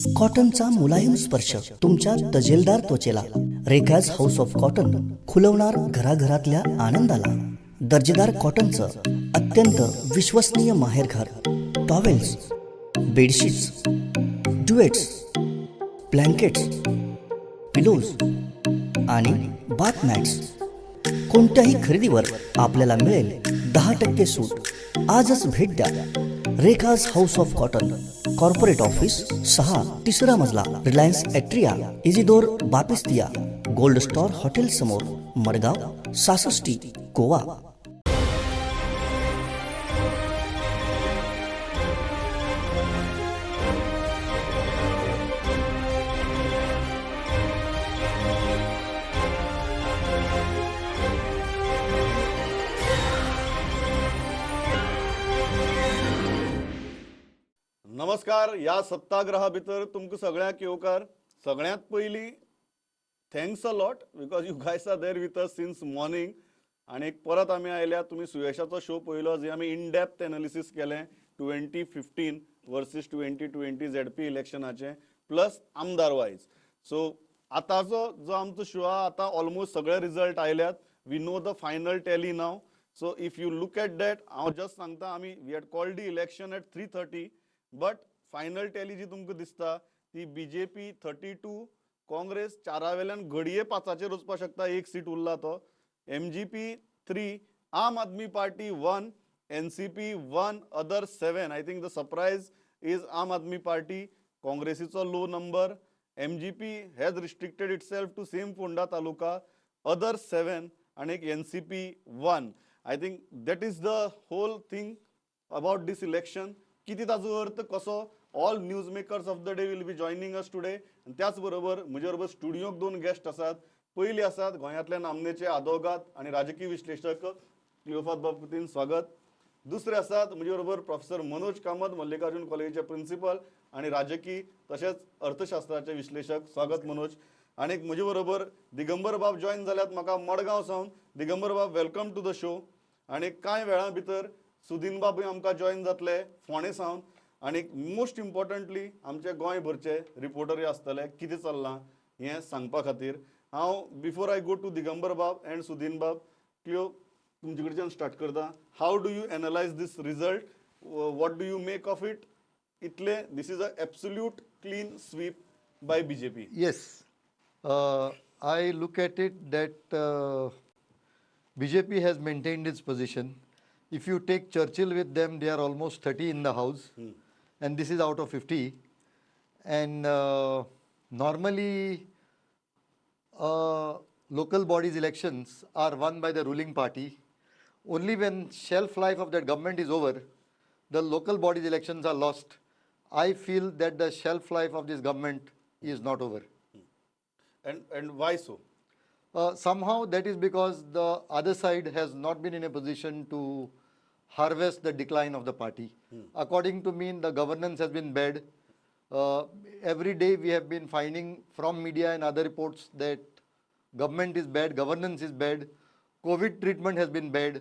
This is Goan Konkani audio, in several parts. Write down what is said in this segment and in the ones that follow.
कॉटनचा मुलायम स्पर्श तुमच्या तजेलदार त्वचेला. रेखाज हाऊस ऑफ कॉटन खुलवणार घराघरातल्या आनंदाला. दर्जेदार कॉटनचं अत्यंत विश्वसनीय माहेरघर. Towels, bedsheets, duvets, blankets, pillows आणि बाथ मॅट्स. कोणत्याही खरेदीवर आपल्याला मिळेल 10% सूट. आजच भेट द्या, Rekha's house of cotton, corporate office 6, तिसरा मजला, Reliance Atria, Isidore Baptista, Gold Star hotel समोर, मडगाव, सासष्टी, गोवा. नमस्कार. ह्या सत्याग्रहा भितर तुमकां सगळ्यांक येवकार. सगळ्यांत पयलीं, thanks a lot because you guys are there with us since morning. आनी एक परत आमी आयल्या. तुमी सुयशाचो शो पळयलो, जे आमी इन डेप्थ एनालिसीस केलें 2015 versus 2020 ZP इलेक्शनाचें, प्लस आमदार वायज. सो आतांचो जो आमचो शो आहा, आतां ऑलमोस्ट सगळे रिजल्ट आयल्यात. We know the final tally now. So if you look at that, हांव जस्ट सांगता, आमी we had called the election at 3:30, but final tally जी तुमकां दिसता ती बीजेपी 32, काँग्रेस चारा वेल्यान घडये पांचाचेर वचपाक शकता, एक सीट उरला तो, MGP 3, Aam Aadmi party 1, NCP 1, other 7. I think the surprise is Aam Aadmi party. काँग्रेसीचो low number. MGP has restricted itself to same Ponda taluka, other 7 आनी एक NCP 1. I think that is the whole thing about this election. कितें ताजो अर्थ कसो, all news makers of the day will be joining us today. आनी त्याच बरोबर म्हजे बरोबर स्टुडियोक दोन गेस्ट आसात. पयली आसात गोंयांतले नामनेचे आदोगाद आनी राजकीय विश्लेशक क्लिओफात बाब कुतीन, स्वागत. दुसरे आसात म्हजे बरोबर प्रोफेसर मनोज कामत, मल्लिकार्जुन कॉलेजीचे प्रिन्सिपल आनी राजकीय तशेंच अर्थशास्त्राचे विश्लेशक. स्वागत मनोज. आनी म्हजे बरोबर दिगंबर बाब जॉयन जाल्यात म्हाका मडगांव सावन. दिगंबर बाब, welcome to the show. आनी कांय वेळां भितर सुदीन बाबूय आमकां जॉयन जातले फोंडें सावन. आनी मोस्ट इम्पॉर्टंटली, आमचे गोंयभरचे रिपोर्टरूय आसतले कितें चल्लां हें सांगपा खातीर. हांव before I go to Digambar बाब एंड सुदीन बाब, क्लियो, तुमचे कडच्यान स्टार्ट करता. How do you analyze this result? What do you make of it? इतले this is a absolute clean sweep by BJP. Yes, I look at it that BJP has maintained its position. If you take Churchill with them, they are almost 30 in the house, and this is out of 50. And normally, local bodies elections are won by the ruling party. Only when shelf life of that government is over, the local bodies elections are lost. I feel that the shelf life of this government is not over. And why so? Somehow that is because the other side has not been in a position to harvest the decline of the party. According to me, the governance has been bad. Every day we have been finding from media and other reports that government is bad, governance is bad, COVID treatment has been bad,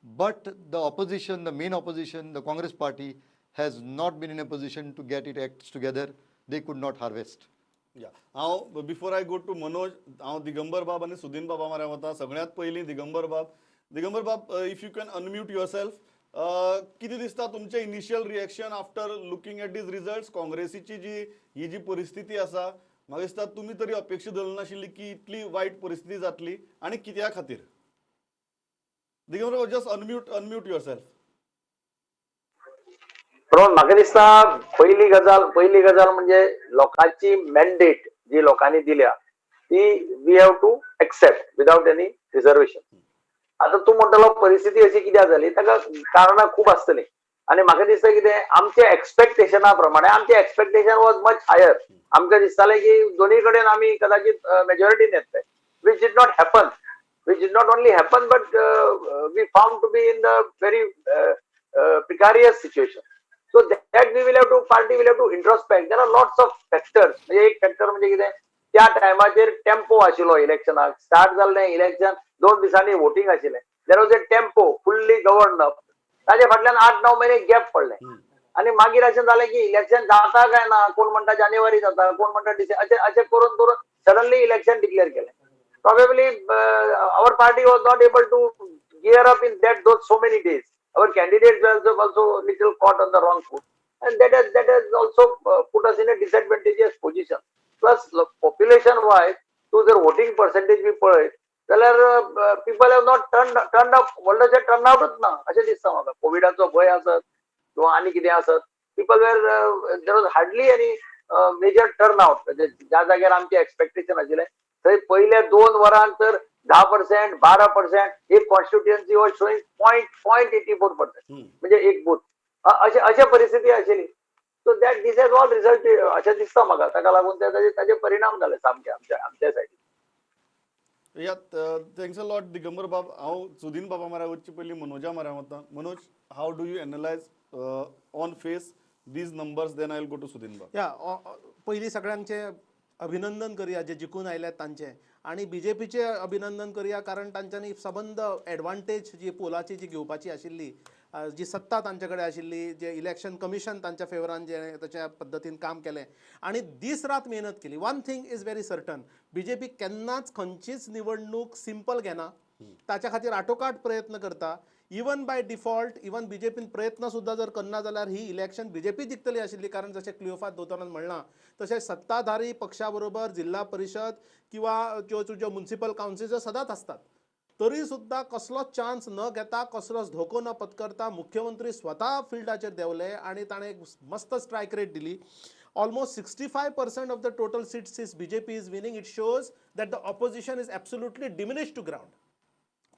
but the opposition, the main opposition, the Congress party, has not been in a position to get its acts together. They could not harvest. या, हांव before I go to Manoj, हांव दिगंबर बाब आनी सुदीन बाबा म्हऱ्यान वता. सगळ्यांत पयलीं दिगंबर बाब. दिगंबर बाब, if you can unmute yourself, कितें दिसता तुमचें initial reaction after looking at these results? काँग्रेसीची जी ही जी परिस्थिती आसा, म्हाका दिसता तुमी तरी अपेक्षा धरली नाशिल्ली की इतली वायट परिस्थिती जातली आनी कित्या खातीर. दिगंबर बाब, just unmute yourself. पण म्हाका दिसता, पयली गजाल म्हणजे लोकांची मॅन्डेट जी लोकांनी दिल्या ती we have to accept without any reservation. आता तूं म्हणटलो परिस्थिती अशी कित्याक जाली, ताका कारणां खूब आसतलीं आनी म्हाका दिसता कितें, आमच्या एक्सपेक्टेशना प्रमाणे, आमचे एक्सपेक्टेशन वॉज मच हायर. आमकां दिसतालें की दोन्ही कडेन आमी कदाचित मेजॉरिटीन येतले, which did not happen, which did not only happen, but we found to be in the very precarious situation. So that we will have to, party will have to introspect. There are lots of factors. म्हणजे एक फॅक्टर म्हणजे कितें, त्या टायमाचेर टेम्पो आशिल्लो. इलेक्शनाक स्टार्ट जाल्लें इलेक्शन, 2 दिसांनी वोटींग आशिल्लें. There was a tempo, fully govern. ताजे फाटल्यान 8-9 म्हयने गॅप पडले. आनी मागीर अशें जालें की इलेक्शन जाता काय ना, कोण म्हणटा जानेवारी जाता, कोण म्हणटा डिसेंबर, अशें अशें करून करून सडनली इलेक्शन डिक्लेअर केलें. Probably our party was not able to gear up in that those so many days. Our candidates were also little caught on the wrong foot, and that has also put us in a disadvantageous position. Plus, population wise, तूं जर वोटिंग पर्सेंटेज बी पळयत जाल्यार people have not turn up. व्हडलेशें टर्न आउटूच ना अशें दिसता म्हाका. कोविडाचो भंय आसत किंवा आनी कितें आसत, people were there was hardly any major turn out. ज्या जाग्यार आमचें एक्सपेक्टेशन आशिल्लें थंय पयल्या 2 वरांत तर 10%, 12%, एक constituency was showing 0.84%, म्हणजे एक बूथ, अशे अशे परिस्थिती आशिल्ली. So that this has all result अशें दिसता म्हाका. ताका लागून ते ताजे परिणाम जाले सामके आमच्या सायडीन. या, thanks a lot Digambar बाब. हांव सुदीन बाबा म्हऱ्या वचचे पयलीं मनोजा म्हऱ्या वता. Manoj, how do you analyze on face these numbers? Then I will go to Sudin बाब. या, पयलीं सगळ्यांचे अभिनंदन करया जे जिखून आयल्यात तांचे आनी बीजेपीचे अभिनंदन करया, कारण तांच्यांनी सबंद एडवांटेज जी पोलाची जी घेवपाची आशिल्ली, जी सत्ता तांचे कडेन आशिल्ली, जे इलेक्शन कमिशन तांच्या फेवरान जे तशा पद्दतीन काम केलें आनी दीस रात मेहनत केली. One thing is very certain, BJP केन्नाच खंयचीच निवडणूक सिंपल घेना. ताच्या खातीर आटोकाट प्रयत्न करता. इवन बाय डिफॉल्ट, इवन बीजेपीन प्रयत्न सुद्दां जर करना जाल्यार ही इलेक्शन बीजेपी जिखतली आशिल्ली, कारण जशें क्लिओफात दोतोरान म्हणलां तशें सत्ताधारी पक्षा बरोबर जिल्हा परिशद किंवा ज्यो तुज्यो म्युनिसिपल कावन्सिल्यो सदांच आसतात. तरी सुद्दां कसलोच चान्स न घेता, कसलोच धोको न पत्करता मुख्यमंत्री स्वता फिल्डाचेर देंवले आनी ताणें एक मस्त स्ट्रायक रेट दिली. Almost 65% of the total seats is BJP is winning. It shows that the opposition is absolutely diminished to ground.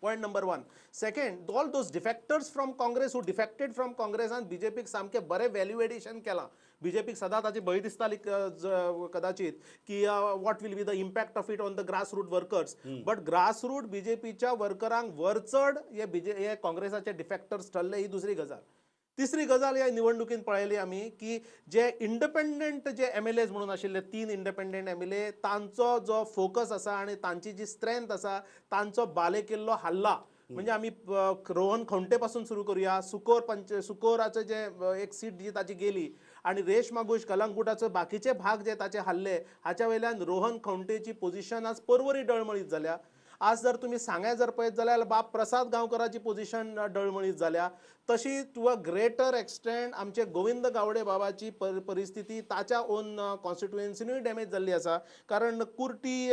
Point number one. Second, all those defectors from Congress who defected from Congress and BJP सामके बरे व्हॅल्यू एडिशन केलां. बीजेपीक सदां ताची भंय दिसताली कदाचित की what will be the impact of it on the grass root workers, but grass root बीजेपीच्या वर्करांक वरचड हे बीजे हे काँग्रेसाचे डिफेक्टर्स ठरले, ही दुसरी गजाल. तिसरी गजाल, ह्या निवडणुकीन पळयली आमी की जे इंडिपेंडंट जे एमएलएज म्हणून आशिल्ले, तीन इंडिपेंडंट एमएलए, तांचो जो फोकस आसा आनी तांची जी स्ट्रेंथ आसा, तांचो बालेकिल्लो हल्ला. म्हणजे आमी रोहन खंवटे पासून सुरू करूया, सुकोर पंच सुकोराचे जे एक सीट जी ताची गेली आनी रेश मागूश कलंगुटाचो बाकीचे भाग जे ताचे हल्ले, हाच्या वयल्यान रोहन खंवटेची पोझिशन आज परवरी डळमळीत जाल्या. आज जर तुमी सांगें जर पळयत जाल्यार बाब प्रसाद गांवकराची पोझिशन डळमळीत जाल्या. तशी टू अ ग्रेटर एक्सटेंट आमचे गोविंद गावडे बाबाची परिस्थिती ताच्या ओन कॉन्स्टिट्युएन्सीनूय डॅमेज जाल्ली आसा, कारण कुर्टी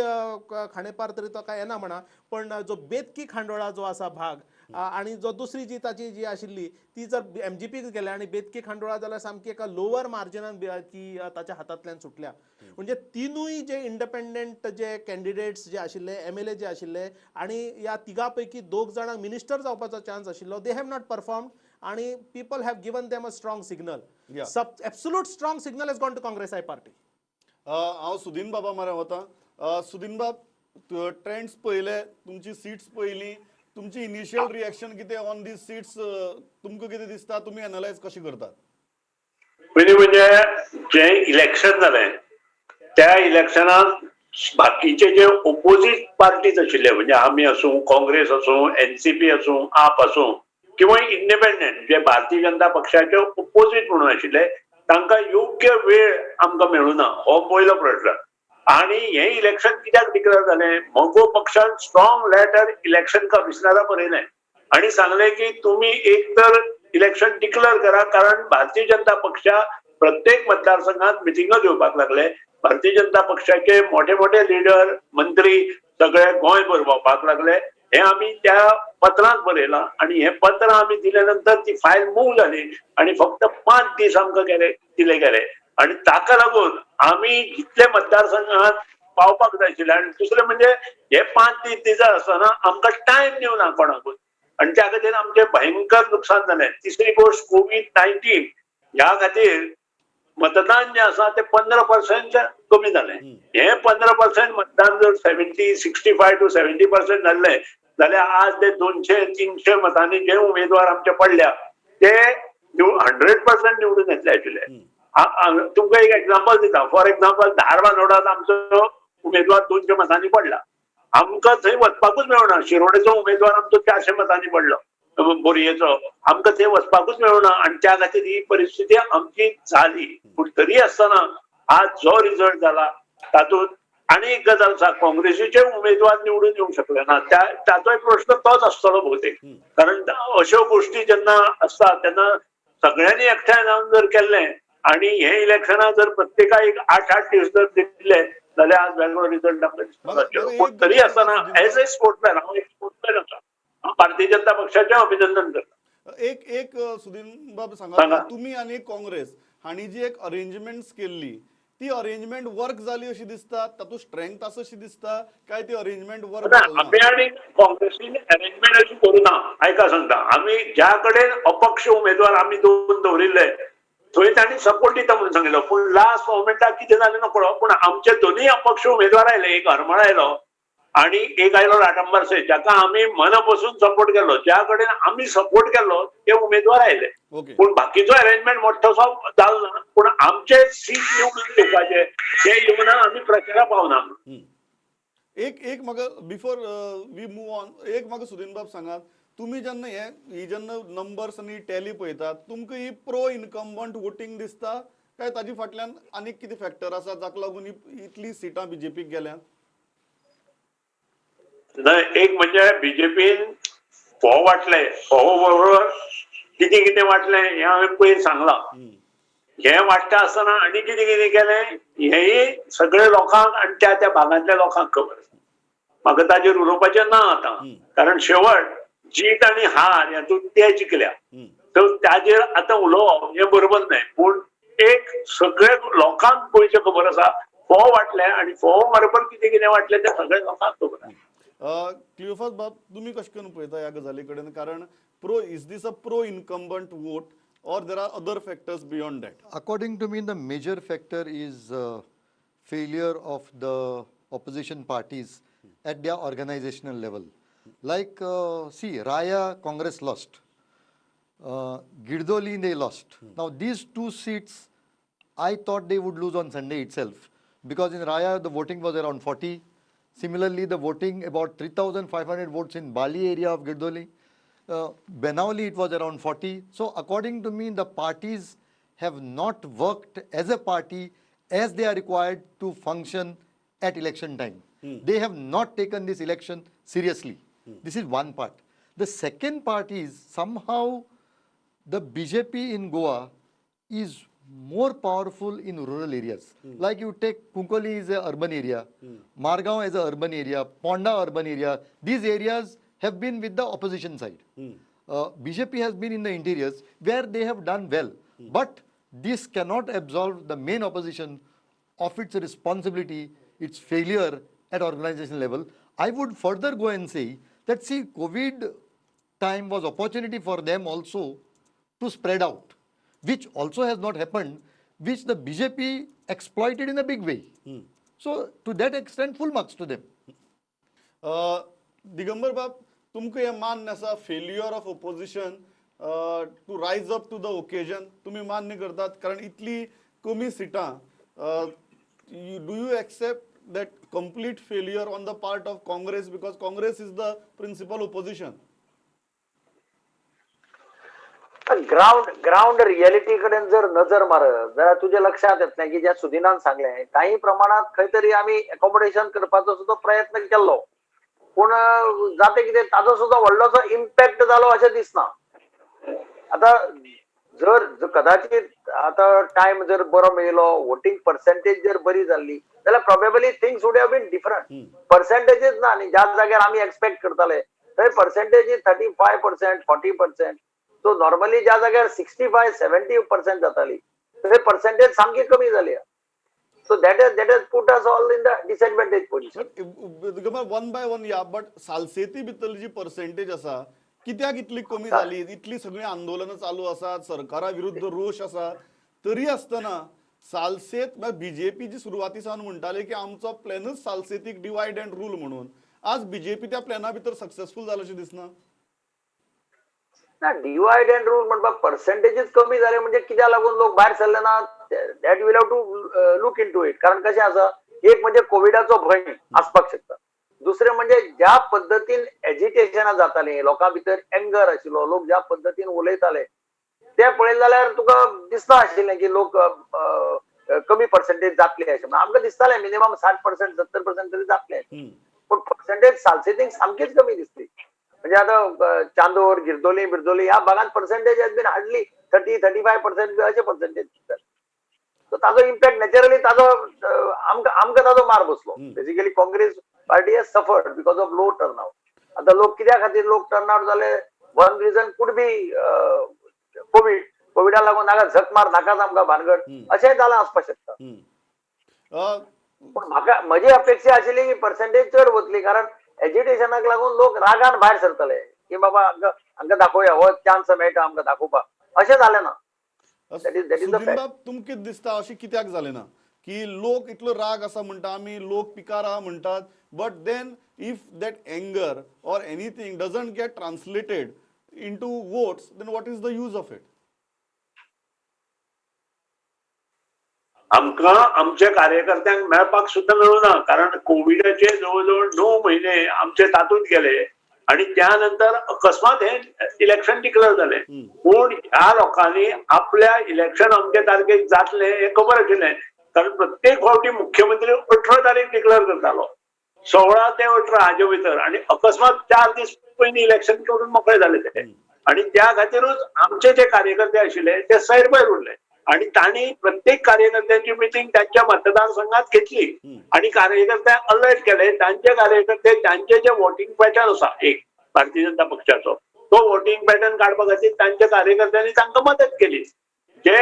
खांडेपार तरी तो काय येना म्हणा, पण जो बेतकी खांडोळा जो आसा भाग आणि जो दुसरी जी ताची जी आशिल्ली ती जर एमजीपीक गेल्या आनी बेतकी खांडोळा जाल्यार सामकी एका लोवर मार्जिनान ती ताच्या हातांतल्यान सुटल्या. म्हणजे तिनूय जे इंडिपेंडंट जे कॅन्डिडेट्स जे आशिल्ले, एमएलए जे आशिल्ले आनी ह्या तिगा पैकी दोग जाणांक मिनिस्टर जावपाचो चान्स आशिल्लो, they have not performed आणि people have given them a strong signal. Absolute strong signal has gone to Congress I party. हांव सुदीन बाबा म्हऱ्या वता. सुदीन बाब, ट्रेंड्स पळयले, तुमची सीट्स पळयली, तुमची इनिशियल रिएक्शन कितें ऑन these seats? तुमकां कितें दिसता? तुमी एनलायज कशें करतात? पयलीं म्हणजे जें इलेक्शन जालें त्या इलेक्शनात बाकीचे जे ओपोजीट पार्टीज आशिल्ले, म्हणजे आमी आसूं, काँग्रेस आसूं, एनसीपी आसूं, आप आसूं किंवा इंडिपेंडंट जे भारतीय जनता पक्षाचे ओपोजीट म्हणून आशिल्ले, तांकां योग्य वेळ आमकां मेळूना, हो पयलो प्रश्न. आणि हे इलेक्शन कित्याक डिक्लेअर जालें? मगो पक्षान स्ट्रॉंग लेटर इलेक्शन कमिशनरा बरयलें आणि सांगलें की तुम्ही एक तर इलेक्शन डिक्लेअर करा, कारण भारतीय जनता पक्षा प्रत्येक मतदारसंघात मिटिंगो घेवपाक लागले. भारतीय जनता पक्षाचे मोठे मोठे लिडर, मंत्री सगळे गोंयभर भोंवपाक लागले. हे आमी त्या पत्रांत बरयलां आणि हे पत्र आमी दिल्या नंतर ती फायल मूव जाली आणि फक्त 5 दीस आमकां गेले दिले गेले आणि ताका लागून आमी जितले मतदारसंघात पावपाक जाय आशिल्ले. आणि दुसरें म्हणजे हे 5 दीस दिता आसतना आमकां टायम दिवना कोणाकूच आणि त्या खातीर आमचें भयंकर नुकसान जालें. तिसरी गोश्ट, कोवीड 19 ह्या खातीर मतदान जें आसा तें 15% कमी जालें. हे 15% मतदान जर 70, 65 to 70% जाल्लें जाल्यार आज ते 200-300 मतांनी जे उमेदवार आमचे पडल्या ते 100% निवडून येतले आशिल्ले. तुमकां एक एग्जाम्पल दिता. फॉर एक्झाम्पल, धारबांदोडात आमचो उमेदवार 200 मतांनी पडला. आमकां थंय वचपाकूच मेळना. शिरोडेचो उमेदवार आमचो 400 मतांनी पडलो. बोरयेचो, आमकां थंय वचपाकूच मेळना आनी त्या खातीर ही परिस्थिती आमची जाली. पूण तरी आसतना आज जो रिजल्ट जाला तातूंत आनी एक गजाल आसा, काँग्रेसीचे उमेदवार निवडून येवंक शकले ना, त्या ताचोय प्रश्न तोच आसतलो भोवतेक. कारण अश्यो गोष्टी जेन्ना आसता तेन्ना सगळ्यांनी एकठांय जावन जर केल्लें आणि हे इलेक्शना जर प्रत्येकाक एक 8-8 दीस जर दिल्ले जाल्यार आज वेगळो रिजल्ट आमकां दिसपाचो. पूण तरी आसतना एज ए स्पोर्ट्समॅन, हांव एक स्पोर्ट्समॅन आसा, हांव भारतीय जनता पक्षाचें अभिनंदन करता. एक एक सुदीन बाब सांगा, सांगा. तुम्ही आनी काँग्रेस हांणी जी एक अरेंजमेंट्स केल्ली ती अरेंजमेंट वर्क जाली अशी दिसता, तातूंत स्ट्रेंथ आसा अशी दिसता काय ती अरेंजमेंट वर्क ना, आमी आनी काँग्रेसीन अरेंजमेंट अशी करूं ना. आयका सांगता, आमी ज्या कडेन अपक्ष उमेदवार आमी दोन दवरिल्ले थंय तांणी सपोर्ट दिता म्हणून सांगिल्लो, पूण लास्ट मोमेंटाक कितें जालें नकळो, पूण आमचे दोनूय अपक्ष उमेदवार आयले, एक हरमळ आयलो आनी एक आयलो राटंबार सयत, जाका आमी मना पसून सपोर्ट केलो. ज्या कडेन आमी सपोर्ट केलो ते उमेदवार आयले, ओके. पूण बाकीचो अरेंजमेंट मोठोसो जालो ना. पूण आमचे सीट निवडून येवपाचे ते येवना, आमी प्रचारा पावना. एक एक म्हाका बिफोर we move on, एक म्हाका सुदीन बाब सांगात, तुमी जेन्ना हे ही जेन्ना नंबर्स आनी टॅली पळयतात तुमकां ही प्रो इनकम्बंट वोटींग दिसता काय ताजी फाटल्यान आनीक कितें फॅक्टर आसा जाका लागून ही इतली सिटां बीजेपीक गेल्यात? न्हय, एक म्हणजे बीजेपीन फोव वांटले, फोव बरोबर कितें कितें वांटलें हें हांवें पयर सांगलां. हें वांट्टा आसतना आनी कितें कितें केलें हेंय सगळे लोकांक आनी त्या त्या भागांतल्या लोकांक खबर आसा. म्हाका ताजेर उलोवपाचें ना आतां, कारण शेवट जीत आनी हार हातूंत ते जिखल्या, सो ताजेर आतां उलोवप हें बरोबर न्हय. पूण एक सगळे लोकांक गोंयचें खबर आसा, फोव वांटले आनी फोव बरोबर कितें कितें वांटलें तें सगळे लोकांक खबर आसा. क्लियोफास बाब, तुमी कशें करून पळयता ह्या गजाली कडेन, कारण pro is this a pro incumbent vote or there are other factors beyond that? According to me, the major factor is failure of the opposition parties at their organizational level. Like, see, Raya, Congress lost. Girdoli, they lost. Now, these two seats, I thought they would lose on Sunday itself, because in Raya, the voting was around 40. Similarly, the voting about 3,500 votes in Bali area of Girdoli. Benaulim, it was around 40. So, according to me, the parties have not worked as a party as they are required to function at election time. They have not taken this election seriously. This is one part. The second part is somehow the BJP in Goa is more powerful in rural areas. Like you take Kunkoli is an urban area, Margao is an urban area, Ponda urban area. These areas have been with the opposition side. BJP has been in the interiors where they have done well. But this cannot absolve the main opposition of its responsibility, its failure at organization level. I would further go and say that, see, COVID time was opportunity for them also to spread out, which also has not happened, which the BJP exploited in a big way. So to that extent, full marks to them. Digambar बाब, तुमकां हें मान्य आसा failure of opposition to rise up to the occasion? तुमी मान्य करतात? कारण इतली कमी सिटां, do you accept that complete failure on the part of Congress, because Congress is the principal opposition? Ground reality कडेन जर नजर मारत जाल्यार तुज्या लक्षात येतलें की ज्या सुदिनान सांगलें काही प्रमाणात खंय तरी आमी एकोमोडेशन करपाचो सुद्दां प्रयत्न केल्लो, पूण जाता कितें ताजो सुद्दां व्हडलोसो इम्पॅक्ट जालो अशें दिसना. आतां जर कदाचित आतां टायम जर बरो मेळिल्लो, वोटींग पर्सेंटेज जर बरी जाल्ली जाल्यार probably things would have been different. पर्सेंटेजच ना न्ही, ज्या जाग्यार आमी एक्सपेक्ट करताले थंय पर्सेंटेज 35%, 40%. सो नॉर्मली ज्या जाग्यार 65-70% जाताली थंय पर्सेंटेज सामकी कमी जाली. So that has put us all in the disadvantage position. Digambar, one by one या, बट सालसेती भितरली जी पर्सेंटेज आसा कित्याक इतली कमी जाली? इतली सगळीं आंदोलनां चालू आसात, सरकारा विरुद्ध रोश आसा, तरी आसतना सालसेत बीजेपी जी सुरवाती सावन म्हणटाले की आमचो प्लॅनच सालसेतीक डिवायड अँड रूल म्हणून, आज बीजेपी त्या प्लॅना भितर सक्सेसफूल जाला अशें दिसना? ना, डिवायड अँड रूल म्हणपाक पर्सेंटेजच कमी जाले म्हणजे कित्याक लागून लोक भायर सरले ना, that we'll have to look into it. कारण कशें आसा, एक म्हणजे कोविडाचो भंय आसपाक शकता. दुसरें म्हणजे ज्या पद्दतीन एजिटेशनां जातालीं, लोकां भितर एंगर आशिल्लो, लोक ज्या पद्दतीन उलयताले ते पळयलें जाल्यार तुका दिसता आशिल्लें की लोक कमी पर्सेंटेज जातले अशें म्हणून. आमकां दिसतालें मिनिमम 60% 70% तरी जातले, पूण पर्सेंटेज सालसेतीक सामकीच कमी दिसली. म्हणजे आतां चांदोर, गिरदोली, बिरदोली ह्या भागांत percentage has been hardly 30-35% बी अशें पर्सेंटेज दिसतात. सो ताजो इम्पॅक्ट नॅचरली ताजो आमकां आमकां ताजो मार बसलो. Basically Congress party has suffered because of low turnout. आतां लोक कित्या खातीर लोक टर्न आवट जाले, one reason could be Covid. कोविडा लागून नाका झक मार, नाकाच आमकां भानगड, अशेंय जालां आसपाक शकता. पूण म्हाका म्हजी अपेक्षा आशिल्ली की पर्सेंटेज चड वतली, कारण एजिटेशनाक लागून लोक रागान भायर सरतले की बाबा हांकां हांकां दाखोवया, हो चान्स मेळटा आमकां दाखोवपाक, अशें जालें ना. That is the Sudin fact. बाब, तुमकां कितें दिसता, अशें कित्याक जालें ना की लोक इतलो राग आसा म्हणटा आमी, लोक पिकार आहा म्हणटात, but then if that anger or anything doesn't get translated into votes, then what is the use of it? आमकां आमच्या कार्यकर्त्यांक मेळपाक सुद्दां मेळूना, कारण कोविडाचे जवळ जवळ 9 म्हयने आमचे तातूंत गेले आणि त्या नंतर अकस्मात हे इलेक्शन डिक्लेअर जालें. पूण ह्या लोकांनी आपल्या इलेक्शन अमके तारखेक जातलें हें खबर आशिल्लें, कारण प्रत्येक फावटी मुख्यमंत्री 18 तारीख डिक्लेअर करतालो, 16 ते 18 हाजे भितर, आणि अकस्मात 4 दीस पयलीं इलेक्शन करून मोकळे जाले ते. आणि त्या खातीरूच आमचे जे कार्यकर्ते आशिल्ले ते सैरभैर उरले आणि तांणी प्रत्येक कार्यकर्त्यांची मिटींग त्यांच्या मतदारसंघात घेतली आणि कार्यकर्त्यांक अलर्ट केले. तांचे कार्यकर्ते तांचे जे वोटिंग पॅटर्न आसा एक भारतीय जनता पक्षाचो, तो वोटिंग पॅटर्न काडपा खातीर तांच्या कार्यकर्त्यांनी तांकां मदत केली. जे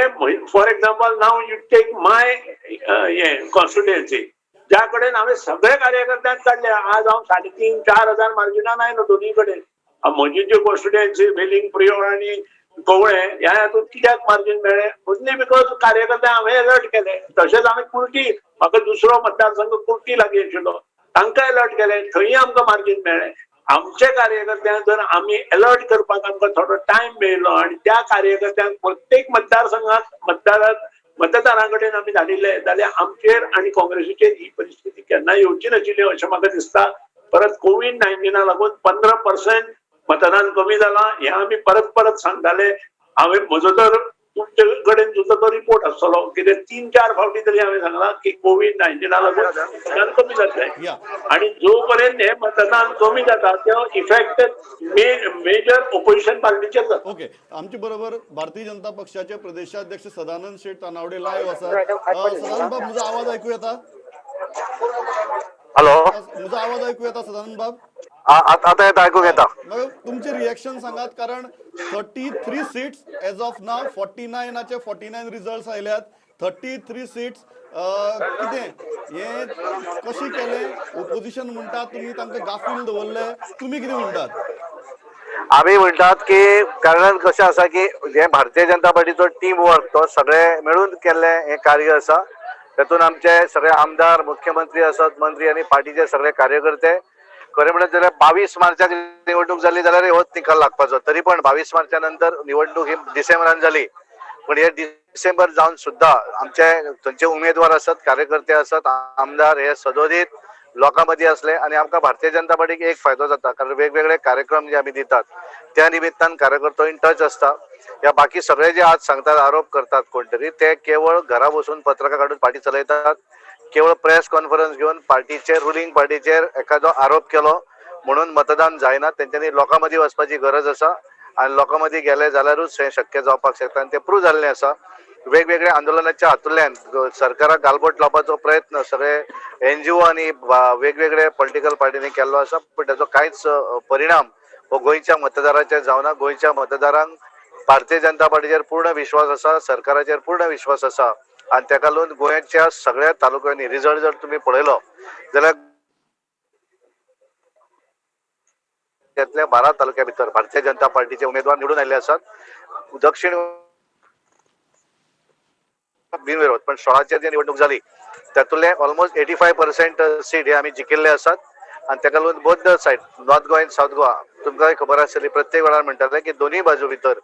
for example now you take my हे कॉन्स्टिट्युएन्सी, ज्या कडेन हांवें सगळे कार्यकर्त्यांक काडले, आज हांव 3,500-4 हजार मार्जिनान आयलो दोनूय कडेन. म्हजी जी कॉन्स्टिट्युएन्सी वेलिंग, प्रियोळ आनी कवळे ह्या हातूंत कित्याक मार्जीन मेळ्ळें, ओन्ली because कार्यकर्ते हांवें अलर्ट केले. तशेंच हांवें कुर्टी, म्हाका दुसरो मतदारसंघ कुर्टी लागीं आशिल्लो, तांकां अलर्ट केले, थंय आमकां मार्जीन मेळ्ळें. आमचे कार्यकर्त्यांक जर आमी अलर्ट करपाक आमकां थोडो टायम मेळ्ळो आनी त्या कार्यकर्त्यांक प्रत्येक मतदारसंघात मतदारां कडेन आमी धाडिल्ले जाल्यार आमचेर आनी काँग्रेसीचेर ही परिस्थिती केन्ना येवची नाशिल्ली अशें म्हाका दिसता. परत कोवीड 19 लागून 15% मतदान कमी जालां हें आमी परत परत सांगताले. हांवें म्हजो तर तुमचे कडेन सुद्दां तो रिपोर्ट आसतलो, कितें 3-4 फावटी तरी हांवें सांगलां की कोवीड 19 लागून मतदान कमी जातलें आणि जोपर्यंत हे मतदान कमी जाता तो इफेक्ट मेजर ओपोजिशन पार्टीचेर जाता. ओके, आमचे बरोबर भारतीय जनता पक्षाचे प्रदेशाध्यक्ष सदानंद शेठ तानावडे लायव्ह आसात. सदानंद बाब, म्हजो आवाज ऐकू येता? हॅलो. म्हजो आवाज ऐकू येता सदानंद बाब? आता येता, ऐकूंक येता. मग तुमचे रिएक्शन सांगात, कारण 33 seats as of now, 49 49 result आयल्यात, 33 सीट्स कितें हे कशें केलें? ओपोजिशन म्हणटा तुमी तांकां गाफील दवरले, तुमी कितें म्हणटात? आमी म्हणटात की कारण कशें आसा की हे भारतीय जनता पार्टीचो टीम वर्क, तो सगळे मेळून केल्लें हें कार्य आसा. तातूंत आमचे सगळे आमदार, मुख्यमंत्री आसत, मंत्री आनी पार्टीचे सगळे कार्यकर्ते. खरें म्हणत जाल्यार 22 मार्चाक निवडणूक जाली जाल्यार होच निकाल लागपाचो, तरी पण 22 मार्चा नंतर निवडणूक ही डिसेंबरान जाली, पण हे डिसेंबर जावन सुद्दां आमचे थंयचे उमेदवार आसत, कार्यकर्ते आसत, आमदार हे सदोदीत लोकां मदीं आसले आनी आमकां भारतीय जनता पार्टीक एक फायदो जाता, कारण वेगवेगळे कार्यक्रम जे आमी दितात त्या निमित्तान कार्यकर्तो इन टच आसता. ह्या बाकी सगळे जे आज सांगतात, आरोप करतात कोण तरी, ते केवळ घरा बसून पत्रकां काडून पार्टी चलयतात, केवळ प्रेस कॉन्फरन्स घेवन पार्टीचेर, रुलींग पार्टीचेर एखादो आरोप केलो म्हणून मतदान जायना. तेंच्यांनी लोकां मदीं वचपाची गरज आसा आनी लोकां मदीं गेले जाल्यारूच हें शक्य जावपाक शकता आनी तें प्रूव जाल्लें आसा. वेगवेगळ्या आंदोलनाच्या हातूंतल्यान सरकाराक गालबोट लावपाचो प्रयत्न सगळे एनजीओ आनी वेगवेगळे पॉलिटिकल पार्टींनी केल्लो आसा, पूण ताचो कांयच परिणाम हो गोंयच्या मतदाराचेर जावना. गोंयच्या मतदारांक भारतीय जनता पार्टीचेर पूर्ण विश्वास आसा, सरकाराचेर पूर्ण विश्वास आसा आनी ताका लागून गोंयच्या सगळ्या तालुक्यांनी रिजल्ट जर तुमी पळयलो जाल्यार त्यातल्या 12 तालुक्या भितर भारतीय जनता पार्टीचे उमेदवार निवडून आयिल्ले आसात. दक्षिण बिनविरोध, पण 16चेर जी निवडणूक जाली तातूंतले ऑलमोस्ट 85% सीट हे आमी जिखिल्ले आसात आनी ताका लागून both the side, North Goa आनी सावथ गोवा तुमकांय खबर आसतली, प्रत्येक वेळार म्हणटाले की दोनूय बाजू भितर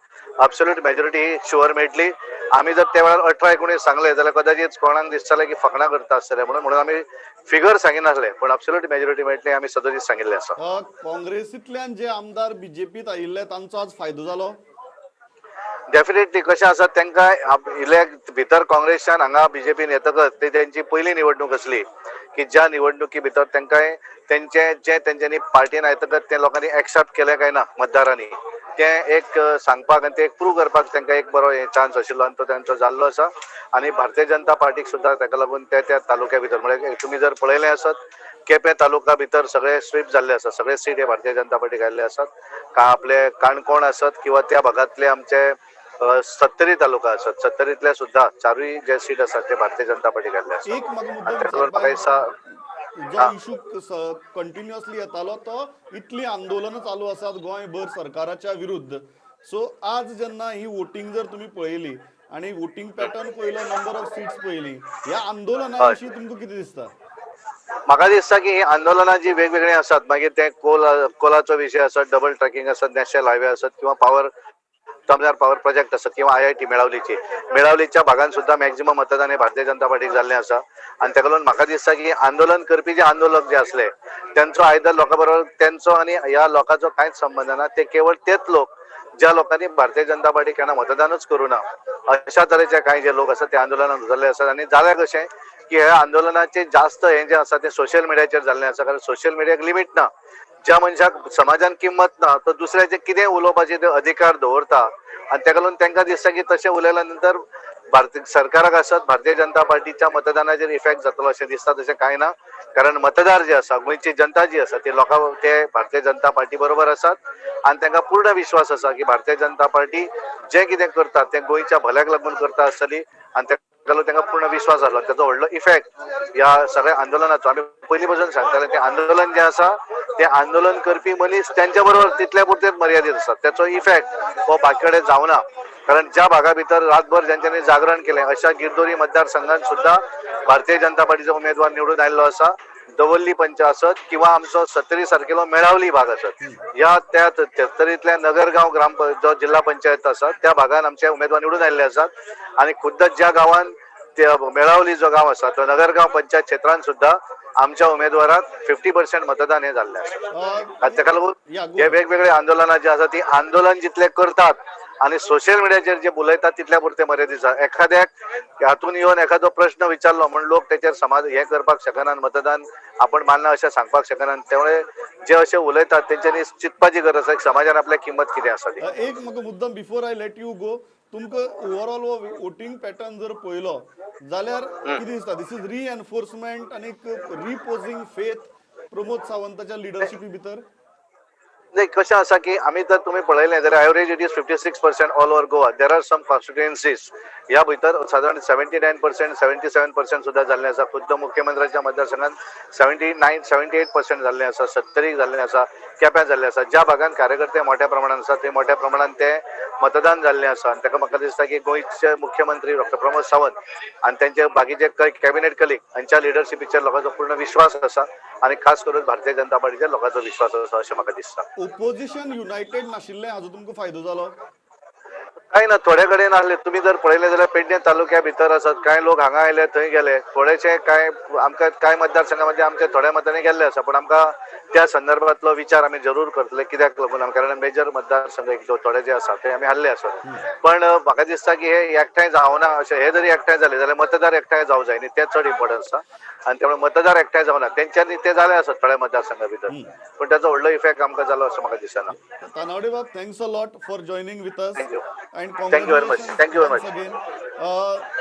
अब्सोल्यूट मेजॉरिटी ही शुअर मेळटली. आमी जर त्या वेळार 18-19 सांगले जाल्यार कदाचित कोणाक दिसतालें की फकणां करता आसतले म्हणून, म्हणून आमी फिगर सांगिनासले, पण अब्सोल्यूट मेजॉरिटी मेळटली आमी सदोदीत सांगिल्लें आसा. काँग्रेसींतल्यान जे आमदार बीजेपीत आयिल्ले तांचो आज फायदो जालो? डेफिनेटली. कशें आसा, तांकां इलेक्ट भितर काँग्रेसान हांगा बीजेपीन येतकच ते तेंची पयली निवडणूक आसली की ज्या निवडणुकी भितर तांकां तेंचे जे तेंच्यांनी पार्टीन येतकच ते लोकांनी एक्सेप्ट केलें काय ना मतदारांनी, तें एक सांगपाक आनी तें एक प्रूव करपाक तांकां एक बरो हे चान्स आशिल्लो आनी तो तांचो जाल्लो आसा. आनी भारतीय जनता पार्टीक सुद्दां ताका लागून त्या त्या तालुक्या भितर, म्हळ्यार तुमी जर पळयलें आसत, केपें तालुका भितर सगळे स्वीप जाल्ले आसा, सगळे सीट हे भारतीय जनता पार्टीक आयिल्ले आसात. का आपले काणकोण आसत किंवा त्या भागांतले आमचे सत्तरी तालुका आसत, सत्तरीतले सुद्दां चारूय जे सीट आसात ते भारतीय जनता पार्टीक आयिल्ले आसात. एक म्हाका आनी ताका लागून मुद्दम म्हाका दिसता जो इशू कंटिन्युअसली येतालो तो इतली आंदोलनां चालू आसात गोंयभर सरकाराच्या विरुद्ध. सो आज जेन्ना ही वोटींग जर तुमी पळयली आनी वोटींग पॅटर्न पळयलो, नंबर ऑफ सीट्स पळयली, ह्या आंदोलना विशीं तुमकां कितें दिसता? म्हाका दिसता की ही आंदोलनां जी वेगवेगळीं आसात, मागीर ते कोलाचो विशय आसत, डबल ट्रॅकिंग आसत, नॅशनल हायवे आसत किंवा पावर तमनार पावर प्रोजेक्ट आसत किंवा आयआयटी मेळावलीची, मेळावलीच्या भागान सुद्दां मॅक्झिमम मतदान हे भारतीय जनता पार्टीक जाल्लें आसा. आनी ताका लागून म्हाका दिसता की आंदोलन करपी जे आंदोलक जे आसले तेंचो आयदर लोकां बरोबर तेंचो आनी ह्या लोकांचो कांयच संबंद ना. ते केवळ तेच लोक ज्या लोकांनी भारतीय जनता पार्टी केन्ना मतदानूच करूं ना, अशा तरेचे कांय जे लोक आसात ते आंदोलनात उतरले आसात. आनी जाल्यार कशें की ह्या आंदोलनाचे जास्त हें जें आसा तें सोशल मिडियाचेर जाल्लें आसा, कारण सोशल मिडियाक लिमीट ना. ज्या मनशाक समाजान किंमत ना तो दुसऱ्याचे कितें उलोवपाचे ते अधिकार दवरता आनी ताका लागून तांकां दिसता की तशें उलयल्या नंतर भारतीय सरकाराक आसत, भारतीय जनता पार्टीच्या मतदानाचेर इफेक्ट जातलो अशें दिसता. तशें कांय ना, कारण मतदार जे आसा, गोंयची जनता जी आसा, ती लोकां ते भारतीय जनता पार्टी बरोबर आसात आनी तांकां पूर्ण विश्वास आसा की भारतीय जनता पार्टी जें कितें करता तें गोंयच्या भल्याक लागून करता आसतली आनी ताका लागून तांकां पूर्ण विश्वास आसलो. ताचो व्हडलो इफेक्ट ह्या सगळ्या आंदोलनाचो आमी पयलीं पासून सांगताले, तें आंदोलन जें आसा तें आंदोलन करपी मनीस तेंच्या बरोबर तितल्या पुरतेच मर्यादीत आसा, तेचो इफेक्ट हो बाकी कडेन जावना. कारण ज्या भागा भितर रातभर ज्यांच्यानी जागरण केलें अशा गिरदोरी मतदारसंघात सुद्दां भारतीय जनता पार्टीचो उमेदवार निवडून आयिल्लो आसा. दवर्ली पंच आसत किंवा आमचो सत्तरी सारकेलो मेळावली भाग आसत, ह्या त्या सत्तरींतल्या नगरगांव ग्राम जो जिल्हा पंचायत आसा त्या भागान आमचे उमेदवार निवडून आयिल्ले आसात. आनी खुद्द ज्या गांवान ते मेळावली जो गांव आसा तो नगरगांव पंचायत क्षेत्रान सुद्दां आमच्या उमेदवाराक 50% मतदान हे जाल्लें आसा. आनी ताका लागून हे वेगवेगळे आंदोलनां जी आसा ती आंदोलन जितले करतात आनी सोशल मिडियाचेर जे उलयतात तितल्या पुरते मर्यादीत आसा. एखाद्याक हातून येवन एखादो प्रश्न विचारलो म्हण लोक तेचेर समाज हें करपाक शकना, मतदान आपण मानना अशें सांगपाक शकना. त्यामुळे जे अशे उलयतात तेंच्यांनी चिंतपाची गरज आसा समाजान आपल्या किंमत कितें आसा ती. एक म्हाका मुद्दम before I let you go, तुमकां ओवरऑल हो वोटींग पॅटर्न जर पळयलो जाल्यार कितें दिसता? This is रिएनफोर्समेंट आनी रिपोजिंग फेथ प्रमोद सावंताच्या लिडरशिपी भितर? नाही, कशें आसा की आमी जर तुमी पळयलें जाल्यार average it is 56% all over Goa. There are some constituencies ह्या भितर सादारण 79%, 77% सुद्दां जाल्लें आसा. खुद्द मुख्यमंत्र्याच्या मतदारसंघात 79, 78% जाल्लें आसा, सत्तरीक जाल्लें आसा, केप्यां जाल्लें आसा. ज्या भागान कार्यकर्ते मोठ्या प्रमाणान आसा थंय मोठ्या प्रमाणान ते मतदान जाल्लें आसा. आनी ताका म्हाका दिसता की गोंयचे मुख्यमंत्री डॉक्टर प्रमोद सावंत आनी तेंचे बाकीचे कॅबिनेट कलीग हांच्या लिडरशिपीचेर लोकांचो पूर्ण विश्वास आसा आनी खास करून भारतीय जनता पार्टीचेर लोकांचो विश्वास आसा अशें म्हाका दिसता. ओपोजिशन युनायटेड नाशिल्लें हाजो तुमकां फायदो जालो? कांय ना, थोडे कडेन आहले. तुमी जर पळयलें जाल्यार पेडणे तालुक्या भितर आसत कांय लोक हांगा आयले थंय गेले, थोडेशे कांय आमकां कांय मतदारसंघा मध्ये आमचे थोड्या मतांनी गेल्ले आसा. पूण आमकां त्या संदर्भातलो विचार आमी जरूर करतले, कित्याक लागून, कारण मेजर मतदारसंघ एक थोडे जे आसा ते आमी हारले आसत. पण म्हाका दिसता की हे एकठांय जावना, अशें हे जरी एकठांय जाले जाल्यार मतदार एकठांय जावं जाय न्ही, तें चड इम्पोर्टंट आसा. आनी त्यामुळे मतदार एकठांय जावना, तेंच्यांनी ते जाले आसत थोड्या मतदारसंघा भितर, पूण ताचो व्हडलो इफेक्ट आमकां जालो असो म्हाका दिसना. Tanavade Bab, thanks a lot for joining with us. Thank you. And Thank you very much. Thank you very much. Again.